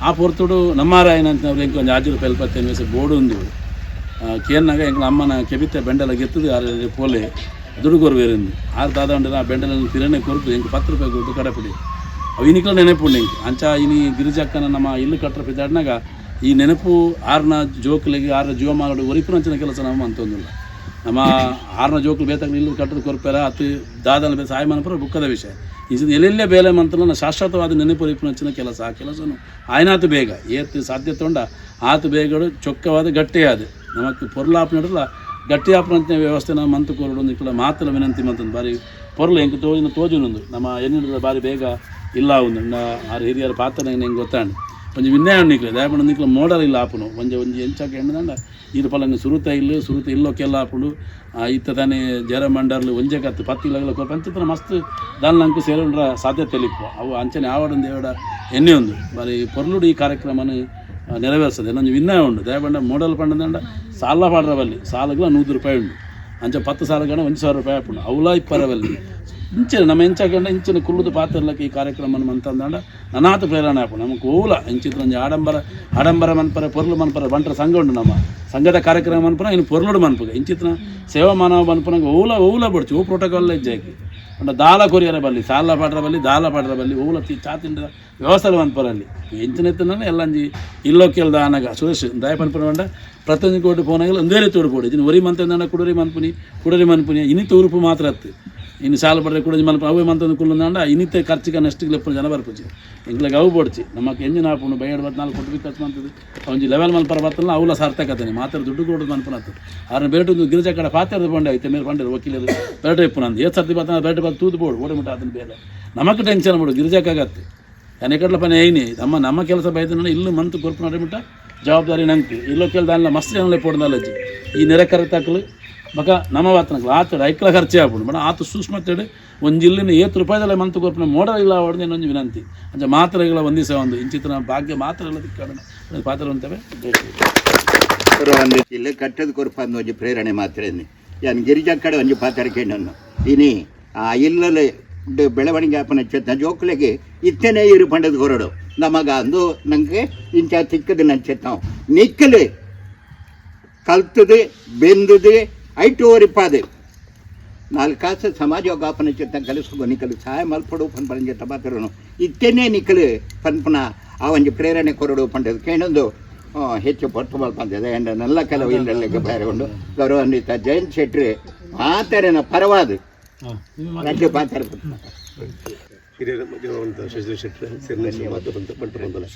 ಆ ಪೊರ್ತುಡು ನಮ್ಮಾರ ಏನಂತಂದ್ರೆ ಎಂಕ್ ಒಂಜಿ 6 ರೂಪಾಯಿ 75 ಪೈಸೆ ಬೋರ್ಡು ಉಂದು ಕೇನ್ನಾಗ ಎಂಕ್ಲ ಅಮ್ಮನ ಕೆಬಿತ್ತ ಬೆಂಡೆಲ ಗೆತ್ತದು ಆರು ಪೋಲೆ ದುಡ್ಡು ಕೊರು ಆರು ದಾದ ಉಂಡು ಆ ಬೆಂಡಲ ತಿರನೆ ಕೊರತು ಎಂಕ್ 10 ರೂಪಾಯಿ ಕೊಟ್ಟು ಕಡಪುಡಿ ಅವು ಇನಿಕ್ಲ ನೆನಪುಂಡು ಎಂಕ್ ಅಂಚ ಇನಿ ಗಿರಿಜಕ್ಕನ ನಮ್ಮ ಇಲ್ಲು ಕಟ್ಟರ ಪಿದಾಡ್ನಾಗ ಈ ನೆನಪು ಆರ್ನ ಜೋಕ್ಲಿಗೆ ಆರ್ನ ಜೀವಮಾನಡು ಒರಿಪುನಂಚಿನ ಕೆಲಸ ನಮ್ಮ ಅಂತೊಂದಿಲ್ಲ ನಮ್ಮ ಆರ್ನ ಜೋಕ್ಲು ಬೇತಾಗ ಇಲ್ಲು ಕಟ್ಟದ ಕೊರ್ಪೆರ ಅತಿ ದಾದನ ಬೇ ಸಹಾಯ ಮನಪುರ ಬುಕ್ಕದ ವಿಷಯ ಈ ಎಲ್ಲೆಲ್ಲೇ ಬೇಲೆ ಮಂತಲ ಶಾಶ್ವತವಾದ ನೆನಪು ಒರಿಪುನಂಚಿನ ಕೆಲಸ ಆ ಕೆಲಸನು ಆಯ್ನಾತು ಬೇಗ ಏತ್ ಸಾಧ್ಯತೆ ಉಂಡ ಆತು ಬೇಗಡು ಚೊಕ್ಕವಾದ ಗಟ್ಟಿಯಾದ ನಮಕ್ ಪೊರ್ಲಾಪನಡಲ ಗಟ್ಟಿ ಆಪನಂಚಿನ ವ್ಯವಸ್ಥೆ ನಮ್ಮ ಮಂತು ಕೋರಡು ಇಕ್ಕಡ ಮಾತಲ ವಿನಂತಿ ಮಂತಂದು ಬಾರಿ ಪೊರ್ಲು ಎಂಕ್ ತೋಜಿನ ತೋಜುನೊಂದು ನಮ್ಮ ಎನ್ನಿಡದ ಬಾರಿ ಬೇಗ ಇಲ್ಲ ಒಂದು ಆರು ಹಿರಿಯರ ಪಾತ್ರ ಹೆಂಗೆ ಗೊತ್ತಾಂಡು ಒಂಜಿ ವಿನಯ ನಿಕ್ಲೆ ದಯಪಂಡ ನಿಕ್ಲೆ ಮೋಡಲ್ ಇಲ್ಲ ಆಪುನು ಒಂಜಿ ಒಂಜಿ ಎಂಚಕ ಎಣ್ಣದಂಡ ಈರು ಪಲಂಗ ಸುರುತ ಇಲ್ಲ ಸುರುತ ಇಲ್ಲೋಕೆಲ್ಲ ಆಪುಂಡು ಇತ್ತ ತಾನೇ ಜರ ಮಂಡರ್ಲು ಒಂಜೆ ಕತ್ತು ಪತ್ತು ಇಲ್ಲಗಳ ಕೊರ್ಪ ಅಂಚಿತ್ರ ಮಸ್ತ್ ದಾಲ್ ಸೇರುಂಡ್ರ ಸಾಧ್ಯತೆ ಇಪ್ಪ ಅವು ಅಂಚನೆ ಆವಡೊಂದು ದೇವಡ ಎಣ್ಣೆ ಒಂದು ಬಾರಿ ಪೊರ್ಲುಡು ಈ ಕಾರ್ಯಕ್ರಮನ ನೆರವೇರಿಸದೆ ನಂಜು ವಿನಯ ಉಂಡು ದಯಪಂಡ ಮೋಡಲ್ ಪಂಡದಂಡ ಸಾಲ ಪಾಡ್ರವಲ್ಲಿ ಸಾಲಗಳ 100 ರೂಪಾಯಿ ಉಂಡು ಅಂಚ 10 ಸಾಲಗಣ 1000 ರೂಪಾಯಿ ಆಪುಂಡು ಅವಲ ಇಪ್ಪರವಲ್ಲಿ ಇಂಚಿನ ನಮ್ಮ ಎಂಚಾಗಂಡ ಇಂಚಿನ ಕುಲ್ಲುದು ಪಾತ್ರಲಕ್ಕೆ ಈ ಕಾರ್ಯಕ್ರಮ ಮಂತಂದಾಂಡ ನನಾತ ಪ್ರೇರಣೆ ಆಪುಂಡು ನಮಕ್ ಓಲ ಇಂಚಿತ್ರ ಒಂಜಿ ಆಡಂಬರ ಆಡಂಬರ ಮನ್ಪರ ಪೊರ್ಲು ಮನ್ಪರ ಬಂಟರ ಸಂಘ ಉಂಡು ನಮ್ಮ ಸಂಘದ ಕಾರ್ಯಕ್ರಮ ಮನ್ಪುನ ಇನ್ನು ಪೊರ್ಲುಡು ಮನ್ಪುಗ ಇಂಚಿತ್ರ ಸೇವಾ ಮಾನವ ಮನ್ಪುನಗ ಓಲ ಓಲ ಬಡ್ಚು ಓ ಪ್ರೋಟೋಕಾಲ್ ಇಜ್ಜಾಕಿ ಪಂಡ ದಾಲ ಕೊರಿಯರ ಬಲ್ಲಿ ಸಾಲ ಪಾಡ್ರ ಬಲ್ಲಿ ದಾಲ ಪಾಡ್ರ ಬಲ್ಲಿ ಓಲ ಚಾತಿಂಡ ವ್ಯವಸ್ಥೆ ಮನ್ಪರಲ್ಲಿ ಎಂಚಿನ ಎತ್ತನ ಎಲ್ಲಂಜಿ ಇಲ್ಲೋಕೆಲ್ದ ಆನಗ ಸುರೇಶ್ ದಯ ಪನ್ಪುನ ಪಂಡ ಪ್ರತಿಯೊಂದು ಕೋಟಿ ಫೋನಾಗಲ್ಲ ಒಂದೇ ರೀತಿ ತೋಡ್ಪೋಡು ಇದನ್ನು ಒರಿ ಮಂತಂದಾಂಡ ಕುಡರಿ ಮನ್ಪುನಿ ಕುಡರಿ ಮನ್ಪುನಿ ಇನಿ ತೂರುಪು ಮಾತ್ರ ಅತ್ತು ಇನ್ನು ಸಾಲ ಪಡೆದ ಕೂಡ ಮಲ್ಪ ಅವೇ ಮಂತಂದು ಕುಲ್ಲಂದಾಂಡ ಇನ್ನಿತ್ತೆ ಖರ್ಚಿಗೆ ನೆಕ್ಸ್ಟ್ ಲೆಪ್ಪು ಜನ ಬರ್ಪುಜಿ ಎಂಕ್ಲೆಗ್ ಅವು ಬೋಡ್ಚಿ ನಮ್ಮಕ್ಕೆ ಎಂಜಿನ್ ಆಪುಂಡು ಬೈ ಎರಡು ನಾಲ್ಕು ಕೊಟ್ಟು ಖರ್ಚು ಮಂತದ್ದು ಒಂಜಿ ಲೆವೆಲ್ ಮಲ್ಪರ ಬತ್ತಲ್ಲ ಅವಲ ಸಾರ್ಥಕ ಆತನೆ ಮಾತ್ರ ದುಡ್ಡು ಕೊಡೋದು ಮನ್ಪುನತ್ತು ಆರನ್ನ ಬೇಟು ಗಿರಿಜಾ ಕಡೆ ಪಾತ್ರದ ಬಂಡೆ ಐತೆ ಮೇಲೆ ಬಂಡೆ ವಕೀಲರು ಬೇಟೆ ಇಪ್ಪು ನಂದು ಏತ್ ಸರ್ತಿ ಬತ್ತ ಬೇಟೆ ಬತ್ತು ತೂದು ಬೋಡು ಓಡಿ ಮುಟ್ಟ ಆತನ ಬೇಲೆ ನಮಕ್ ಟೆನ್ಷನ್ ಬೋಡು ಗಿರಿಜಾಕಾಗತ್ತೆ ಯಾನೆ ಪನೆ ಐನಿ ನಮ್ಮ ನಮ್ಮ ಕೆಲಸ ಬೈದನ ಇಲ್ಲು ಮಂತು ಕೊರ್ಪು ನಡಿಮಿಟ್ಟ ಜವಾಬ್ದಾರಿ ನಂಗೆ ಇಲ್ಲೋ ಕೇಳ್ದ ಅಲ್ಲ ಮಸ್ತ್ ಜನ ಪೋಡ್ದಲ್ಲಜ್ಜಿ ಈ ನೆರೆಕರೆ ತಕ್ಕಲು ಬಕ ನಮ್ಮ ವಾತನಕ್ಲು ಆತಡ ಐಕ್ಲ ಖರ್ಚೆ ಆಪುಂಡು ಬಡ ಆತ ಸೂಕ್ಷ್ಮ ತೇಡು ಒಂಜಿ ಇಲ್ಲಿನ ಏತ್ ರೂಪಾಯಿದಲ್ಲ ಮಂತು ಕೊರ್ಪುನ ಮೋಡಲ್ ಇಲ್ಲ ಅವಡ್ದು ಇನ್ನೊಂದು ವಿನಂತಿ. ಅಂಚ ಮಾತ್ರೆಗಳ ಒಂದಿಸ ಒಂದು ಇಂಚಿತ್ತಿನ ಭಾಗ್ಯ ಮಾತ್ರ ಇಲ್ಲ ಪಾತ್ರ ಅಂತವೆ. ಒಂದು ಇಲ್ಲಿ ಕಟ್ಟದ ಕೊರ್ಪ ಒಂಜಿ ಪ್ರೇರಣೆ ಮಾತ್ರ ಯಾನ್ ಗಿರಿಜಾ ಕಡೆ ಒಂಜಿ ಪಾತ್ರ ಕೇಂಡನ್ನು ಇನಿ ಆ ಇಲ್ಲಲ್ಲಿ ಬೆಳವಣಿಗೆ ಆಪನ ಚೆತ್ತ ಜೋಕುಲೆಗೆ ಇತ್ತನೇ ಇರು ಪಂಡದ ಕೊರಡು ನಮಗ ಅಂದು ನಂಗೆ ಇಂಚ ತಿಕ್ಕದು ನಂಚೆತ್ತಾವು ನಿಕ್ಕಲು ಕಲ್ತದೆ ಬೆಂದದೆ ಐಟು ಓರಿಪಾದೆ ನಾಲ್ಕು ಕಾಸು ಸಮಾಜ ಗಾಪನ ಚೆತ್ತ ಕಲಿಸ್ಕೊ ನಿಕ್ಕಲು ಸಹಾಯ ಮಲ್ಪಡು ಪನ್ಪನ ಚೆತ್ತ ಪಾತ್ರನು ಇತ್ತನೇ ನಿಕ್ಕಲು ಪನ್ಪನ ಆ ಒಂಜಿ ಪ್ರೇರಣೆ ಕೊರಡು ಪಂಡದು ಕೇಣೊಂದು ಹೆಚ್ಚು ಪೊಟ್ಟು ಮಲ್ಪಂದಿದೆ ಎಂಡ ನಲ್ಲ ಕೆಲವು ಇಲ್ಲಲ್ಲಿಗೆ ಬೇರೆಗೊಂಡು ಗೌರವಾನ್ವಿತ ಜಯಂತ್ ಶೆಟ್ಟಿ ಮಾತರಿನ ಪರವಾದ ರಡ್ಡು ಪಾತ್ರ. ಹಿರಿಯರ ಮಧ್ಯಮವಂತ ಶಶಿಧರ್ ಶೆಟ್ಟರ್ ಸಿರ್ನೇಶ್ವರ ಮಾತು ಬಂತು ಬಂಟು ಬಂದಲ್ಲ.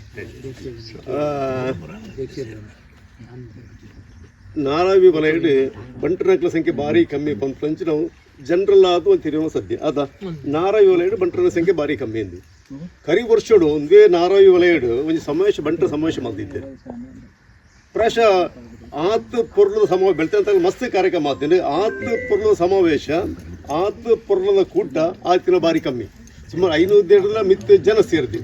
ನಾರಾವಿ ವಲಯಡ್ ಬಂಟರಕ್ಲ ಸಂಖ್ಯೆ ಭಾರಿ ಕಮ್ಮಿ ಪಂಚ ನಾವು ಜನರಲ್ ಆದ ಒಂದು ತಿರುವ ಸದ್ಯ ಅದ ನಾರಾವಿ ವಲಯಡ್ ಬಂಟರ ಸಂಖ್ಯೆ ಭಾರಿ ಕಮ್ಮಿ ಅಂದು ಕರಿ ವರ್ಷಡು ಒಂದೇ ನಾರಾವಿ ವಲಯಡ್ ಒಂದು ಸಮಾವೇಶ ಬಂಟರ ಸಮಾವೇಶ ಮಾಡ್ತಿದ್ದೆ. ಪ್ರಾಯಶಃ ಆತ್ ಪೊರ್ಲದ ಸಮಾವೇಶ ಬೆಳ್ತಂತ ಮಸ್ತ್ ಕಾರ್ಯಕ್ರಮ ಆಗ್ತೀನಿ. ಆತ್ ಪೊರ್ಲದ ಸಮಾವೇಶ ಆತ್ ಪೊರ್ಲದ ಕೂಟ ಆತಿನ ಭಾರಿ ಕಮ್ಮಿ. ಸುಮಾರು 500 ಮಿತ್ ಜನ ಸೇರಿದೆ,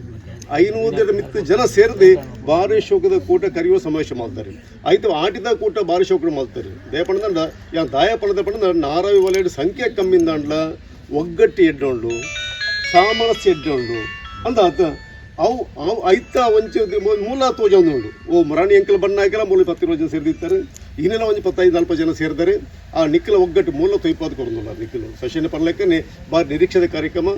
500 ಮಿತ್ ಜನ ಸೇರಿದೆ ಭಾರಿ ಶೋಕದ ಕೂಟ ಕರೆಯುವ ಸಮಾವೇಶ ಮಾಡ್ತಾರೆ. ಆಯ್ತು ಆಟಿದ ಕೂಟ ಭಾರಿ ಶೋಕ ಮಾಡ್ತಾರೆ. ದಯಪಣದಂಡ ಯಾ ದಾಯಪಣದ ಪಣದ ನಾರಾವಿ ವಲಯಡ್ ಸಂಖ್ಯೆ ಕಮ್ಮಿಂದಾಂಡ್ಲ ಒಗ್ಗಟ್ಟು ಎಡ್ಡೋಂಡು ಸಾಮರಸ್ಯ ಎಡ್ಡೋಂಡು ಅಂದಾತ ಅವು ಅವು ಐತ ಒಂಚೆ ಮೂಲ ತೋಜೊಂದು ಉಂಡು. ಓ ಮುರಾಣಿ ಅಂಕಲ್ ಬಣ್ಣಾಕೆಲ್ಲ ಮೂಲ 10 ಜನ ಸೇರಿದಿರ್ತಾರೆ, ಇನ್ನೆಲ್ಲ ಒಂಜಿ 15-40 ಜನ ಸೇರಿದ್ದಾರೆ. ಆ ನಿಕ್ಕಲ ಒಗ್ಗಟ್ಟು ಮೂಲ ತೊಯ್ಪಾದ ಕೊರೊಂದುಲ್ಲ ನಿಕ್ಕಲು ಸಶನ ಪರ್ಲೆಕ್ಕನೆ ಬಾರಿ ನಿರೀಕ್ಷೆದ ಕಾರ್ಯಕ್ರಮ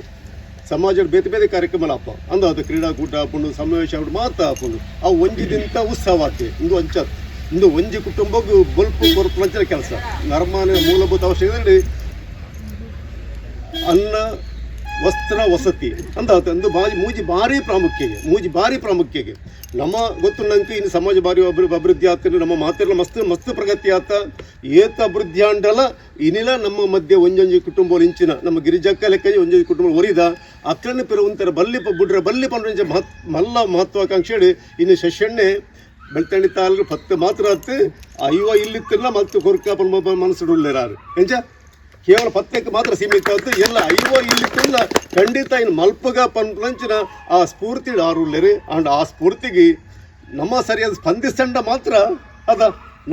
ಸಮಾಜದ ಬೇತೆ ಬೇತೆ ಕಾರ್ಯಕ್ರಮ ಅಪ್ಪ ಅಂದ ಅದು ಕ್ರೀಡಾಕೂಟ ಆಪುಂಡು ಸಮಾವೇಶ ಆಪುಂಡು ಮಾತ ಆಪುಂಡು ಆ ಒಂಜಿ ದಿಂತ ಉತ್ಸವ ಆತೆ ಇಂದು ಅಂಚತ್ ಇಂದು ಒಂಜಿ ಕುಟುಂಬಕ್ಕೂ ಬೊಲ್ಪು ಕೊರ್ಪುನಂಚಿನ ಕೆಲಸ ನರಮಾನ್ಯ ಮೂಲಭೂತ ಅವಶ್ಯಕತೆ ಅನ್ನ ವಸ್ತ್ರ ವಸತಿ ಅಂದ ಅಂದು ಬಾಜಿ ಮೂಜಿ ಭಾರಿ ಪ್ರಾಮುಖ್ಯಗೆ ಮೂಜಿ ಭಾರಿ ಪ್ರಾಮುಖ್ಯಗೆ ನಮ್ಮ ಗೊತ್ತು ನಂಗೆ ಇನ್ನು ಸಮಾಜ ಭಾರಿ ಅಭಿವೃದ್ಧಿ ಆಗ್ತದೆ. ನಮ್ಮ ಮಾತೆಲ್ಲ ಮಸ್ತ್ ಮಸ್ತ್ ಪ್ರಗತಿ ಆತ ಏತ ಅಭಿವೃದ್ಧಿ ಆಂಡಲ ಇನಿಲ ನಮ್ಮ ಮಧ್ಯೆ ಒಂಜೊಂಜಿ ಕುಟುಂಬ ಇಂಚಿನ ನಮ್ಮ ಗಿರಿಜಕ್ಕ ಲೆಕ್ಕ ಒಂಜೊಂಜಿ ಕುಟುಂಬ ಒರಿದ ಅಕ್ಕನ ಪಿರ ಒಂಥರ ಬಲ್ಲಿ ಬುಡ್ರ ಬಲ್ಲಿ ಪಂಡ ಮಹತ್ ಮಲ್ಲ ಮಹತ್ವಾಕಾಂಕ್ಷೆ ಇನ್ನು ಶಶಣ್ಣೆ ಬೆಳ್ತಂಡಿ ತಾಲೂಕು ಪತ್ತು ಮಾತ್ರ ಆತು ಅಯ್ಯೋ ಇಲ್ಲಿತ್ತಿಲ್ಲ ಮತ್ತು ಕೊರ್ಕ ಮನಸ್ಸು ಎಂಜ ಕೇವಲ ಪತ್ತಕ್ಕೆ ಮಾತ್ರ ಸೀಮಿತ ಆಯ್ತು ಎಲ್ಲ ಐವೋ ಇಲ್ಲಿತ್ತಿಲ್ಲ ಖಂಡಿತ ಇನ್ನು ಮಲ್ಪಗ ಪಂಚಿನ ಆ ಸ್ಫೂರ್ತಿ ಆರುಳ್ಳೇರಿ ಅಂಡ್ ಆ ಸ್ಫೂರ್ತಿಗೆ ನಮ್ಮ ಸರಿಯಾದ ಸ್ಪಂದಿಸಂಡ ಮಾತ್ರ ಅದ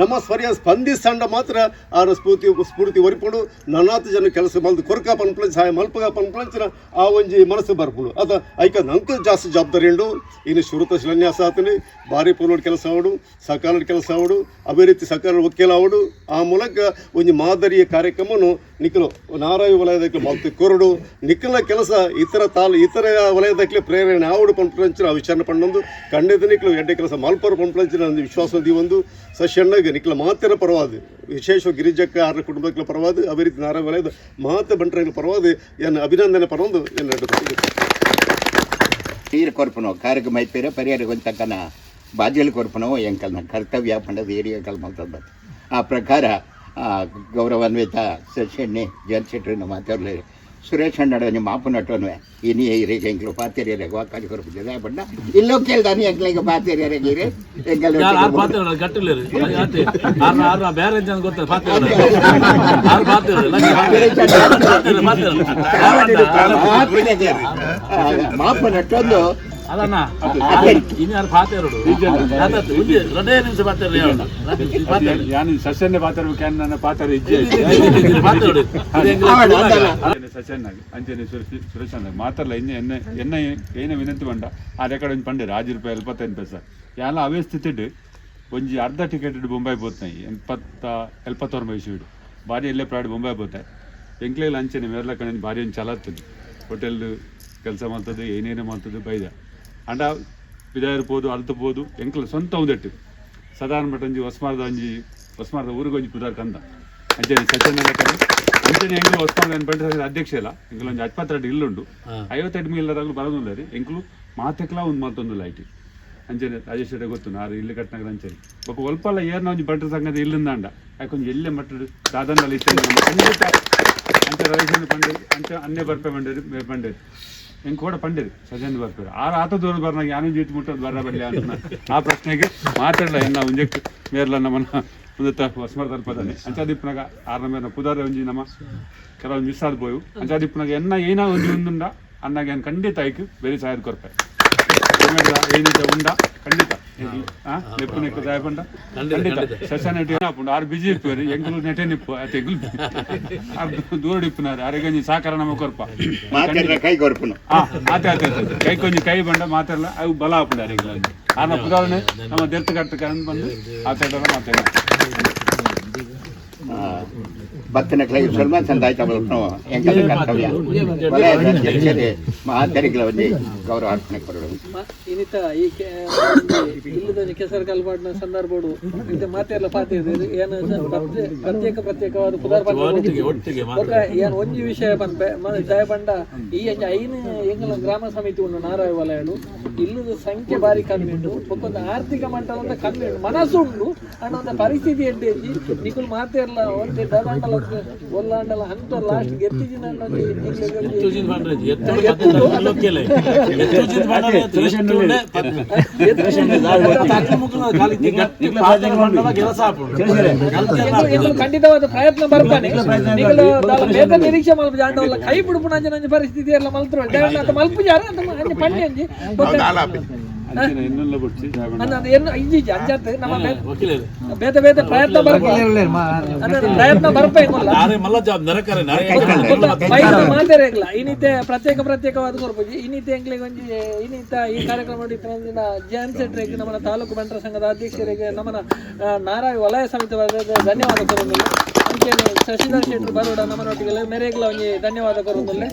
ನಮ್ಮ ಸರಿಯಾದ ಸ್ಪಂದಿಸಂಡ ಮಾತ್ರ ಆರ ಸ್ಫೂರ್ತಿ ಸ್ಫೂರ್ತಿ ಒರಿಪುಂಡು ನನಾತ್ ಜನ ಕೆಲಸ ಮಲ್ದು ಕೊರ್ಕ ಪನ್ಪುಲಂಚ ಸಹಾಯ ಮಲ್ಪಗ ಪನ್ಪುಲಂಚಿನ ಆ ಒಂಜಿ ಮನಸ್ಸು ಬರ್ಪುಂಡು ಅದ ಐಕ ನಂಕು ಜಾಸ್ತಿ ಜವಾಬ್ದಾರಿ ಉಂಡು. ಇನ್ನು ಶುರುತ ಶಿಲಾನ್ಯಾಸ ಆತನಿ ಭಾರಿ ಪೂರ್ಣ ಕೆಲಸ ಆವಡು ಸಕಾಲದ ಕೆಲಸ ಆವಡು ಅದೇ ರೀತಿ ಸಕಾಲ ವಕೀಲ ಆವಡು ಆ ಮೂಲಕ ಒಂಜಿ ಮಾದರಿಯ ಕಾರ್ಯಕ್ರಮನು ನಿಖಲು ನಾರಾಯಿ ವಲಯದಕ್ಕೆ ಮಲ್ತು ಕೊರಡು ನಿಖಲ ಕೆಲಸ ಇತರ ತಾಲ್ ಇತರ ವಲಯದಕ್ಕೆ ಪ್ರೇರಣೆ ಆವಡು ಪಂಪಂಚಿನ ಆ ವಿಚಾರಣೆ ಪಂಡೊಂದು ಖಂಡಿತ ನಿಖಲು ಎಡ್ಡೆ ಕೆಲಸ ಮಲ್ಪರು ಪಂಪಂಚಿನ ವಿಶ್ವಾಸ ಒಂದು ಸಶಣ್ಣಗೆ ನಿಖಲ ಮಾತಿನ ಪರವಾದ ವಿಶೇಷ ಗಿರಿಜಕ್ಕ ಆರ ಕುಟುಂಬಕ್ಕೆ ಪರವಾದ ಅದೇ ರೀತಿ ನಾರಾಯ ವಲಯದ ಮಾತ ಬಂಟರ ಪರವಾದ ಎನ್ನ ಅಭಿನಂದನೆ ಪರವೊಂದು ಎನ್ನ ನೀರು ಕೊರ್ಪುನೋ ಕಾರ್ಯಕ್ರಮ ಐಪೇರ ಪರಿಹಾರ ತಕ್ಕನ ಬಾಧ್ಯలు ಕೊರ್ಪುನೋ ಎಂಕಲ್ನ ಕರ್ತವ್ಯ ಪಂಡದ ಏರಿಯಾಕಲ್ ಮಲ್ತದ ಆ ಪ್ರಕಾರ ಗೌರವಾನ್ವಿತ ಶೆಣ್ಣಿ ಜಯಂತ್ ಶೆಟ್ಟರ್ನ ಮಾತಾಡಲಿ ಸುರೇಶ್ ಅಣ್ಣಡ ಒಂಜಿ ಮಾಪು ನಟೋನ್ವೆ ಇನಿ ಇರಿಗೆ ಎಂಕ್ಲು ಪಾತೆರಿಯರೆಗ್ ವಾಕಾಜ್ ಕೊರ್ಪುಜೆ ಬಣ್ಣ ಇಲ್ಲೋ ಕೇಳ್ದಾನಿ ಎಂಕ್ಲೆಗ್ ಪಾತೆರಿಯರೆಗ್ ಇರೆ ಎಂಕಲ್ ಆರು ಪಾತ್ರ ಗಟ್ಟಿಲ್ಲ ಆರು ಆರು ಬೇರೆ ಜನ ಗೊತ್ತಲ್ಲ ಪಾತ್ರ ಆರು ಪಾತ್ರ ಮಾಪು ನಟ್ಟೊಂದು ಅದನ್ನ ಇನ್ಯಾರು ಪಾತ್ರ ಎರಡೇ ನಿಮಿಷ ಪಾತ್ರ ಯಾನು ಸಸ್ಯನ್ನೇ ಪಾತ್ರ ನನ್ನ ಪಾತ್ರ ಇಜ್ಜೆ ಸಸ್ಯನ್ನಾಗಿ ಅಂಚನೆ ಸುರೇಶ್ ಮಾತ್ರಲ್ಲ ಇನ್ನು ಎನ್ನ ಎನ್ನ ಏನ ವಿನಂತಿ ಬಂಡ ಆ ರೆಕಾರ್ಡ್ ಒಂಜಿ ಪಂಡೆ ರಾಜು ರೂಪಾಯಿ 75 ಪೈಸೆ ಯಾಲ ಅವೇ ಸ್ಥಿತಿಡ್ ಒಂಜಿ ಅರ್ಧ ಟಿಕೆಟ್ ಬೊಂಬಾಯಿ ಪೋತ್ನಾಯಿ 79 ವಯಸ್ಸು ಭಾರಿ ಎಲ್ಲೇ ಪ್ರಾಡ್ ಬೊಂಬಾಯಿ ಪೋತೆ ಎಂಕ್ಲೇಲ ಅಂಚನೆ ಮೇರ್ಲ ಕಣೆ ಭಾರಿ ಒಂಜಿ ಚಲತ್ತದು ಹೋಟೆಲ್ ಕೆಲಸ ಮಾಡ್ತದೆ ಏನೇನೋ ಮಾಡ್ತದೆ ಬೈದ ಅಂಡ ಬಿದಾಯರ್ ಪೋದು ಅಲ್ತು ಪೋದು ಎಂಕ್ಲ ಸ್ವಂತ ಒಂದೆಟ್ಟು ಸಾಧಾರಣ ಮಟ್ಟ ಒಂಜಿ ಹೊಸ್ಮಾರ್ದ ಒಂಜಿ ಹೊಸ್ಮಾರ್ದ ಊರಿಗೆ ಒಂಜಿ ಪುದಾರ್ ಕಂದ ಅಂಚನೆ ಸಚನ್ ಲೆಕ್ಕನೆ ಅಂಚನೆ ಎಂಕುಲು ಹೊಸ್ಕೊಂಡು ಬಂಟ ಅಧ್ಯಕ್ಷ ಇಲ್ಲ, ಎಂಕುಲು ಒಂಜಿ ಅಟ್ಪತ್ರೆಡ್ ಇಲ್ಲುಂಡು, 58 ಮೀಲ್ಲದಾಗಲು ಬರೋದುಲ್ಲ. ಎಂಕುಲು ಮಾತೆಕ್ಲಾ ಒಂದು ಮಾತೊಂದು IT. ಅಂಚನೆ ರಾಜೇಶ್ ಶೆಟ್ಟಿ ಗೊತ್ತು, ನಾರು ಇಲ್ಲಿ ಕಟ್ಟನಾಗ ಅಂಚನೆ ಬೊಕ್ಕ ಒಲ್ಪಲ್ಲ ಏರ್ನ ಒಂಜಿ ಬಂಟರ ಸಂಘದ ಇಲ್ಲಿಂದಾಂಡ ಯಾಕೊಂಜಿ ಎಲ್ಲೆ ಮಟ್ಟದ ದಾದನಲ್ಲಿ ಇತ್ತು ನಮ್ಮ ಖಂಡಿತ. ಅಂಚ ರಾಜೇಶ್ ಪಂಡೇರಿ, ಅಂಚ ಅನ್ನೆ ಬರ್ಪೆ ಪಂಡೇರಿ, ಮೇರ್ ಪಂಡೇರಿ, ಎಂಕ್ ಕೂಡ ಪಂಡೇರಿ ಸಜನ್ ಬರ್ಪೇರು. ಆರು ಆತ ದೂರ ಬರ್ನಾಗ ಯಾನು ಜೀತ್ ಮುಟ್ಟೋದು ಬರ್ರ ಬಲ್ಲೆ ಅಂತ ಆ ಪ್ರಶ್ನೆಗೆ ಮಾತಾಡಲ್ಲ. ಎನ್ನ ಒಂಜೆಕ್ ಮೇರ್ಲ ನಮ್ಮನ್ನ ಒಂದು ಹೊಸ್ಮರ್ ತಲ್ಪದಾನೆ. ಅಂಚಾದಿಪ್ಪನಾಗ ಆರ್ನ ಮೇರ್ನ ಪುದಾರೆ ಒಂಜಿ ನಮ್ಮ ಕೆಲವೊಂದು ಮಿಸ್ ಆದ್ ಪೋಯು. ಅಂಚಾದಿಪ್ಪನಾಗ ಎನ್ನ ಏನೋ ಒಂಜಿ ಒಂದುಂಡ ಅನ್ನಾಗ ಏನು ಖಂಡಿತ ಐಕ್ ಬೇರೆ ಸಹಾಯ ಕೊರ್ಪೆ. ಏನಿದೆ ಉಂಡ ಖಂಡಿತ ಲೆಪ್ಪುನೆಕ್ ದಾಯ ಪಂಡ ಖಂಡಿತ ಸೆಷನ್ ಆಪುಂಡು. ಆರು ಬಿಜಿ ಇಪ್ಪುವೆರ್, ಎಂಕುಲು ನೆಟೆ ನಿಪ್ಪು ಅತ್ತೆ, ಎಂಕುಲು ಆರ್ ದೂರ ಇಪ್ಪುನಾರು. ಆರೆಗೊಂಜಿ ಸಹಕಾರ ನಮ ಕೊರ್ಪ. ಮಾತೆರ್ನ ಕೈ ಕೊರ್ಪುನು. ಆ ಆತೆ ಆತೆ ಆತೆ ಕೈ ಕೊಂಜಿ ಕೈ ಬಂಡ ಮಾತೆರ್ಲ ಅವು ಬಲ ಆಪುಂಡು ಆರೆಗ್ಲ. ಆರ್ನ ಪುದಾರ್ನೆ ನಮ್ಮ ದೆರ್ತ್ ಕಟ್ಟ ಕರಂದ್ ಬಂದು ಆತೇಟರ ಮಾತೆಲ್ಲ. ಬತ್ತಿನ ಕ್ಲೈ ಸ್ವಲ್ಪ ಸಂದಾಯ್ತ ಬಲ್ಪನು ಎಂಕಲ್ನ ಕರ್ತವ್ಯ. ವಲಯದ ಅಧ್ಯಕ್ಷರೇ, ಮಾತೆರಿಗ್ಲ ಒಂಜಿ ಗೌರವ ಅರ್ಪಣೆ ಕೊರಡು. ಇನ್ನಿತ ಈ ಇಲ್ಲದ ಕೆಸರು ಕಲ್ಪಾಡಿನ ಸಂದರ್ಭಡು ಇದು ಮಾತೆಲ್ಲ ಪಾತೆ ಏನು ಪ್ರತ್ಯೇಕ ಪ್ರತ್ಯೇಕವಾದ ಪುದಾರ್. ಒಟ್ಟಿಗೆ ಒಟ್ಟಿಗೆ. ಬೊಕ್ಕ ಏನ್ ಒಂಜಿ ವಿಷಯ ಪನ್ಪೆ ಜಯ ಪಂಡ, ಈ ಅಂಚ ಐನು ಎಂಗಲ ಗ್ರಾಮ ಸಮಿತಿ ಉಂಡು ನಾರಾಯ ವಲಯಡು. ಇಲ್ಲದ ಸಂಖ್ಯೆ ಬಾರಿ ಕಮ್ಮಿ ಉಂಟು, ಬೊಕ್ಕ ಒಂದು ಆರ್ಥಿಕ ಮಂಟಲ ಕಮ್ಮಿ ಉಂಟು. ಮನಸ್ಸು ಉಂಡು ಅಂಡ ಒಂದು ಪರಿಸ್ಥಿತಿ ಎಡ್ಡೆ. ನಿಕುಲು ಮಾತೆರ್ಲ ಒಂತೆ ದಾದಾಂಡಲ ಒಲ್ಲಾಂಡಲ ಅಂತ ಲಾಸ್ಟ್ ಗೆತ್ತಿಜಿನ. ಎತ್ತುಜಿನ ಪಂಡ್ರೆ ಎತ್ತುಡು ಪತ್ತೆ ಎತ್ತುಜಿನ ಪಂಡ್ರೆ ಎತ್ತುಂಡೆ ಅಕ್ಲು ಮುಕ್ಲು ಖಾಲಿ ಗಟ್ಟಿ ಪಾತೆರ ಪಂಡಲ ಕೆಲಸ ಆಪುಂಡು. ಎಂಕುಲು ಖಂಡಿತವಾದ ಪ್ರಯತ್ನ ಬರ್ತಾನೆ. ನಿಕುಲು ದಾಲ ಬೇತೆ ನಿರೀಕ್ಷೆ ಮಲ್ಪ ಜಾಂಡವಲ್ಲ, ಕೈ ಬಿಡುಪುನ ಅಂಚ ಪರಿಸ್ಥಿತಿ ಎಲ್ಲ ಮಲ್ತ್ರು ಅಂತ ಮಲ್ಪುಜಾರ ಅಂತ ಅಂಚ ಪಂಡೆ ಅಂಜಿ. ಬೊಕ್ಕ ದಾಲ ಆಪಿಜಿ. ಅಂಚನೆ ಇನ್ನೊಲ್ಲ ಬೊಡ್ಚಿ ಜಯ ಪಂಡ. ಅಂದ್ ಏನು ಇಜ್ಜಿ ಇಜ್ಜಿ ಅಂಚಾತ್ ನಮ್ಮ ವಕೀಲರು ಬೇತೆ ಬೇತೆ ಪ್ರಯತ್ನ ಬರ್ಪ ಅಂದ್ರೆ ಪ್ರಯತ್ನ ಬರ್ಪ ಎಂಗುಲ್ಲ. ನಾರೇ ಮಲ್ಲ ಜಾಬ್ ನರಕರೆ ನಾರೇ. ಮಾತೆರೆಗ್ಲ ಇನ್ನಿತೆ ಪ್ರತ್ಯೇಕ ಪ್ರತ್ಯೇಕವಾದ ಕೊರ್ಪುಜಿ. ಇನ್ನಿತೆ ಎಂಕ್ಲೆಗ್ ಒಂಜಿ ಇನ್ನಿತ ಈ ಕಾರ್ಯಕ್ರಮ ಇತ್ತಿನ ಜಯಂತ್ ಶೆಟ್ರಿಗೆ, ನಮ್ಮನ ತಾಲೂಕು ಬಂಟರ ಸಂಘದ ಅಧ್ಯಕ್ಷರಿಗೆ, ನಮ್ಮನ ನಾರಾಯ ವಲಯ ಸಮಿತಿ ಧನ್ಯವಾದ ಕೊರೊಂದುಲ್ಲೆ. ಅಂಚೆನೆ ಶಶಿಧರ್ ಶೆಟ್ರು ಬರೋಡ ನಮ್ಮನೊಟ್ಟಿಗೆ, ಮೆರೆಗ್ಲ ಒಂಜಿ ಧನ್ಯವಾದ ಕೊರೊಂದುಲ್ಲೆ.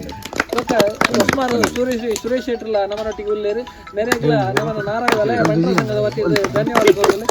ಬೊಕ್ಕ ಉಸ್ಮಾನ್ ಸುರೇಶ್ ಸುರೇಶ್ ಶೆಟ್ರ್ಲ ನಮ್ಮನೊಟ್ಟಿಗೆ ಉಲ್ಲೇರು, ಮೆರೆಗ್ಲ ನಮ್ಮನ ನಾರಾಯ ವಲಯ ಬಂಟರ ಸಂಘದ ವತಿಯಿಂದ ಧನ್ಯವಾದ ಕೊರೊಂದುಲ್ಲೆ.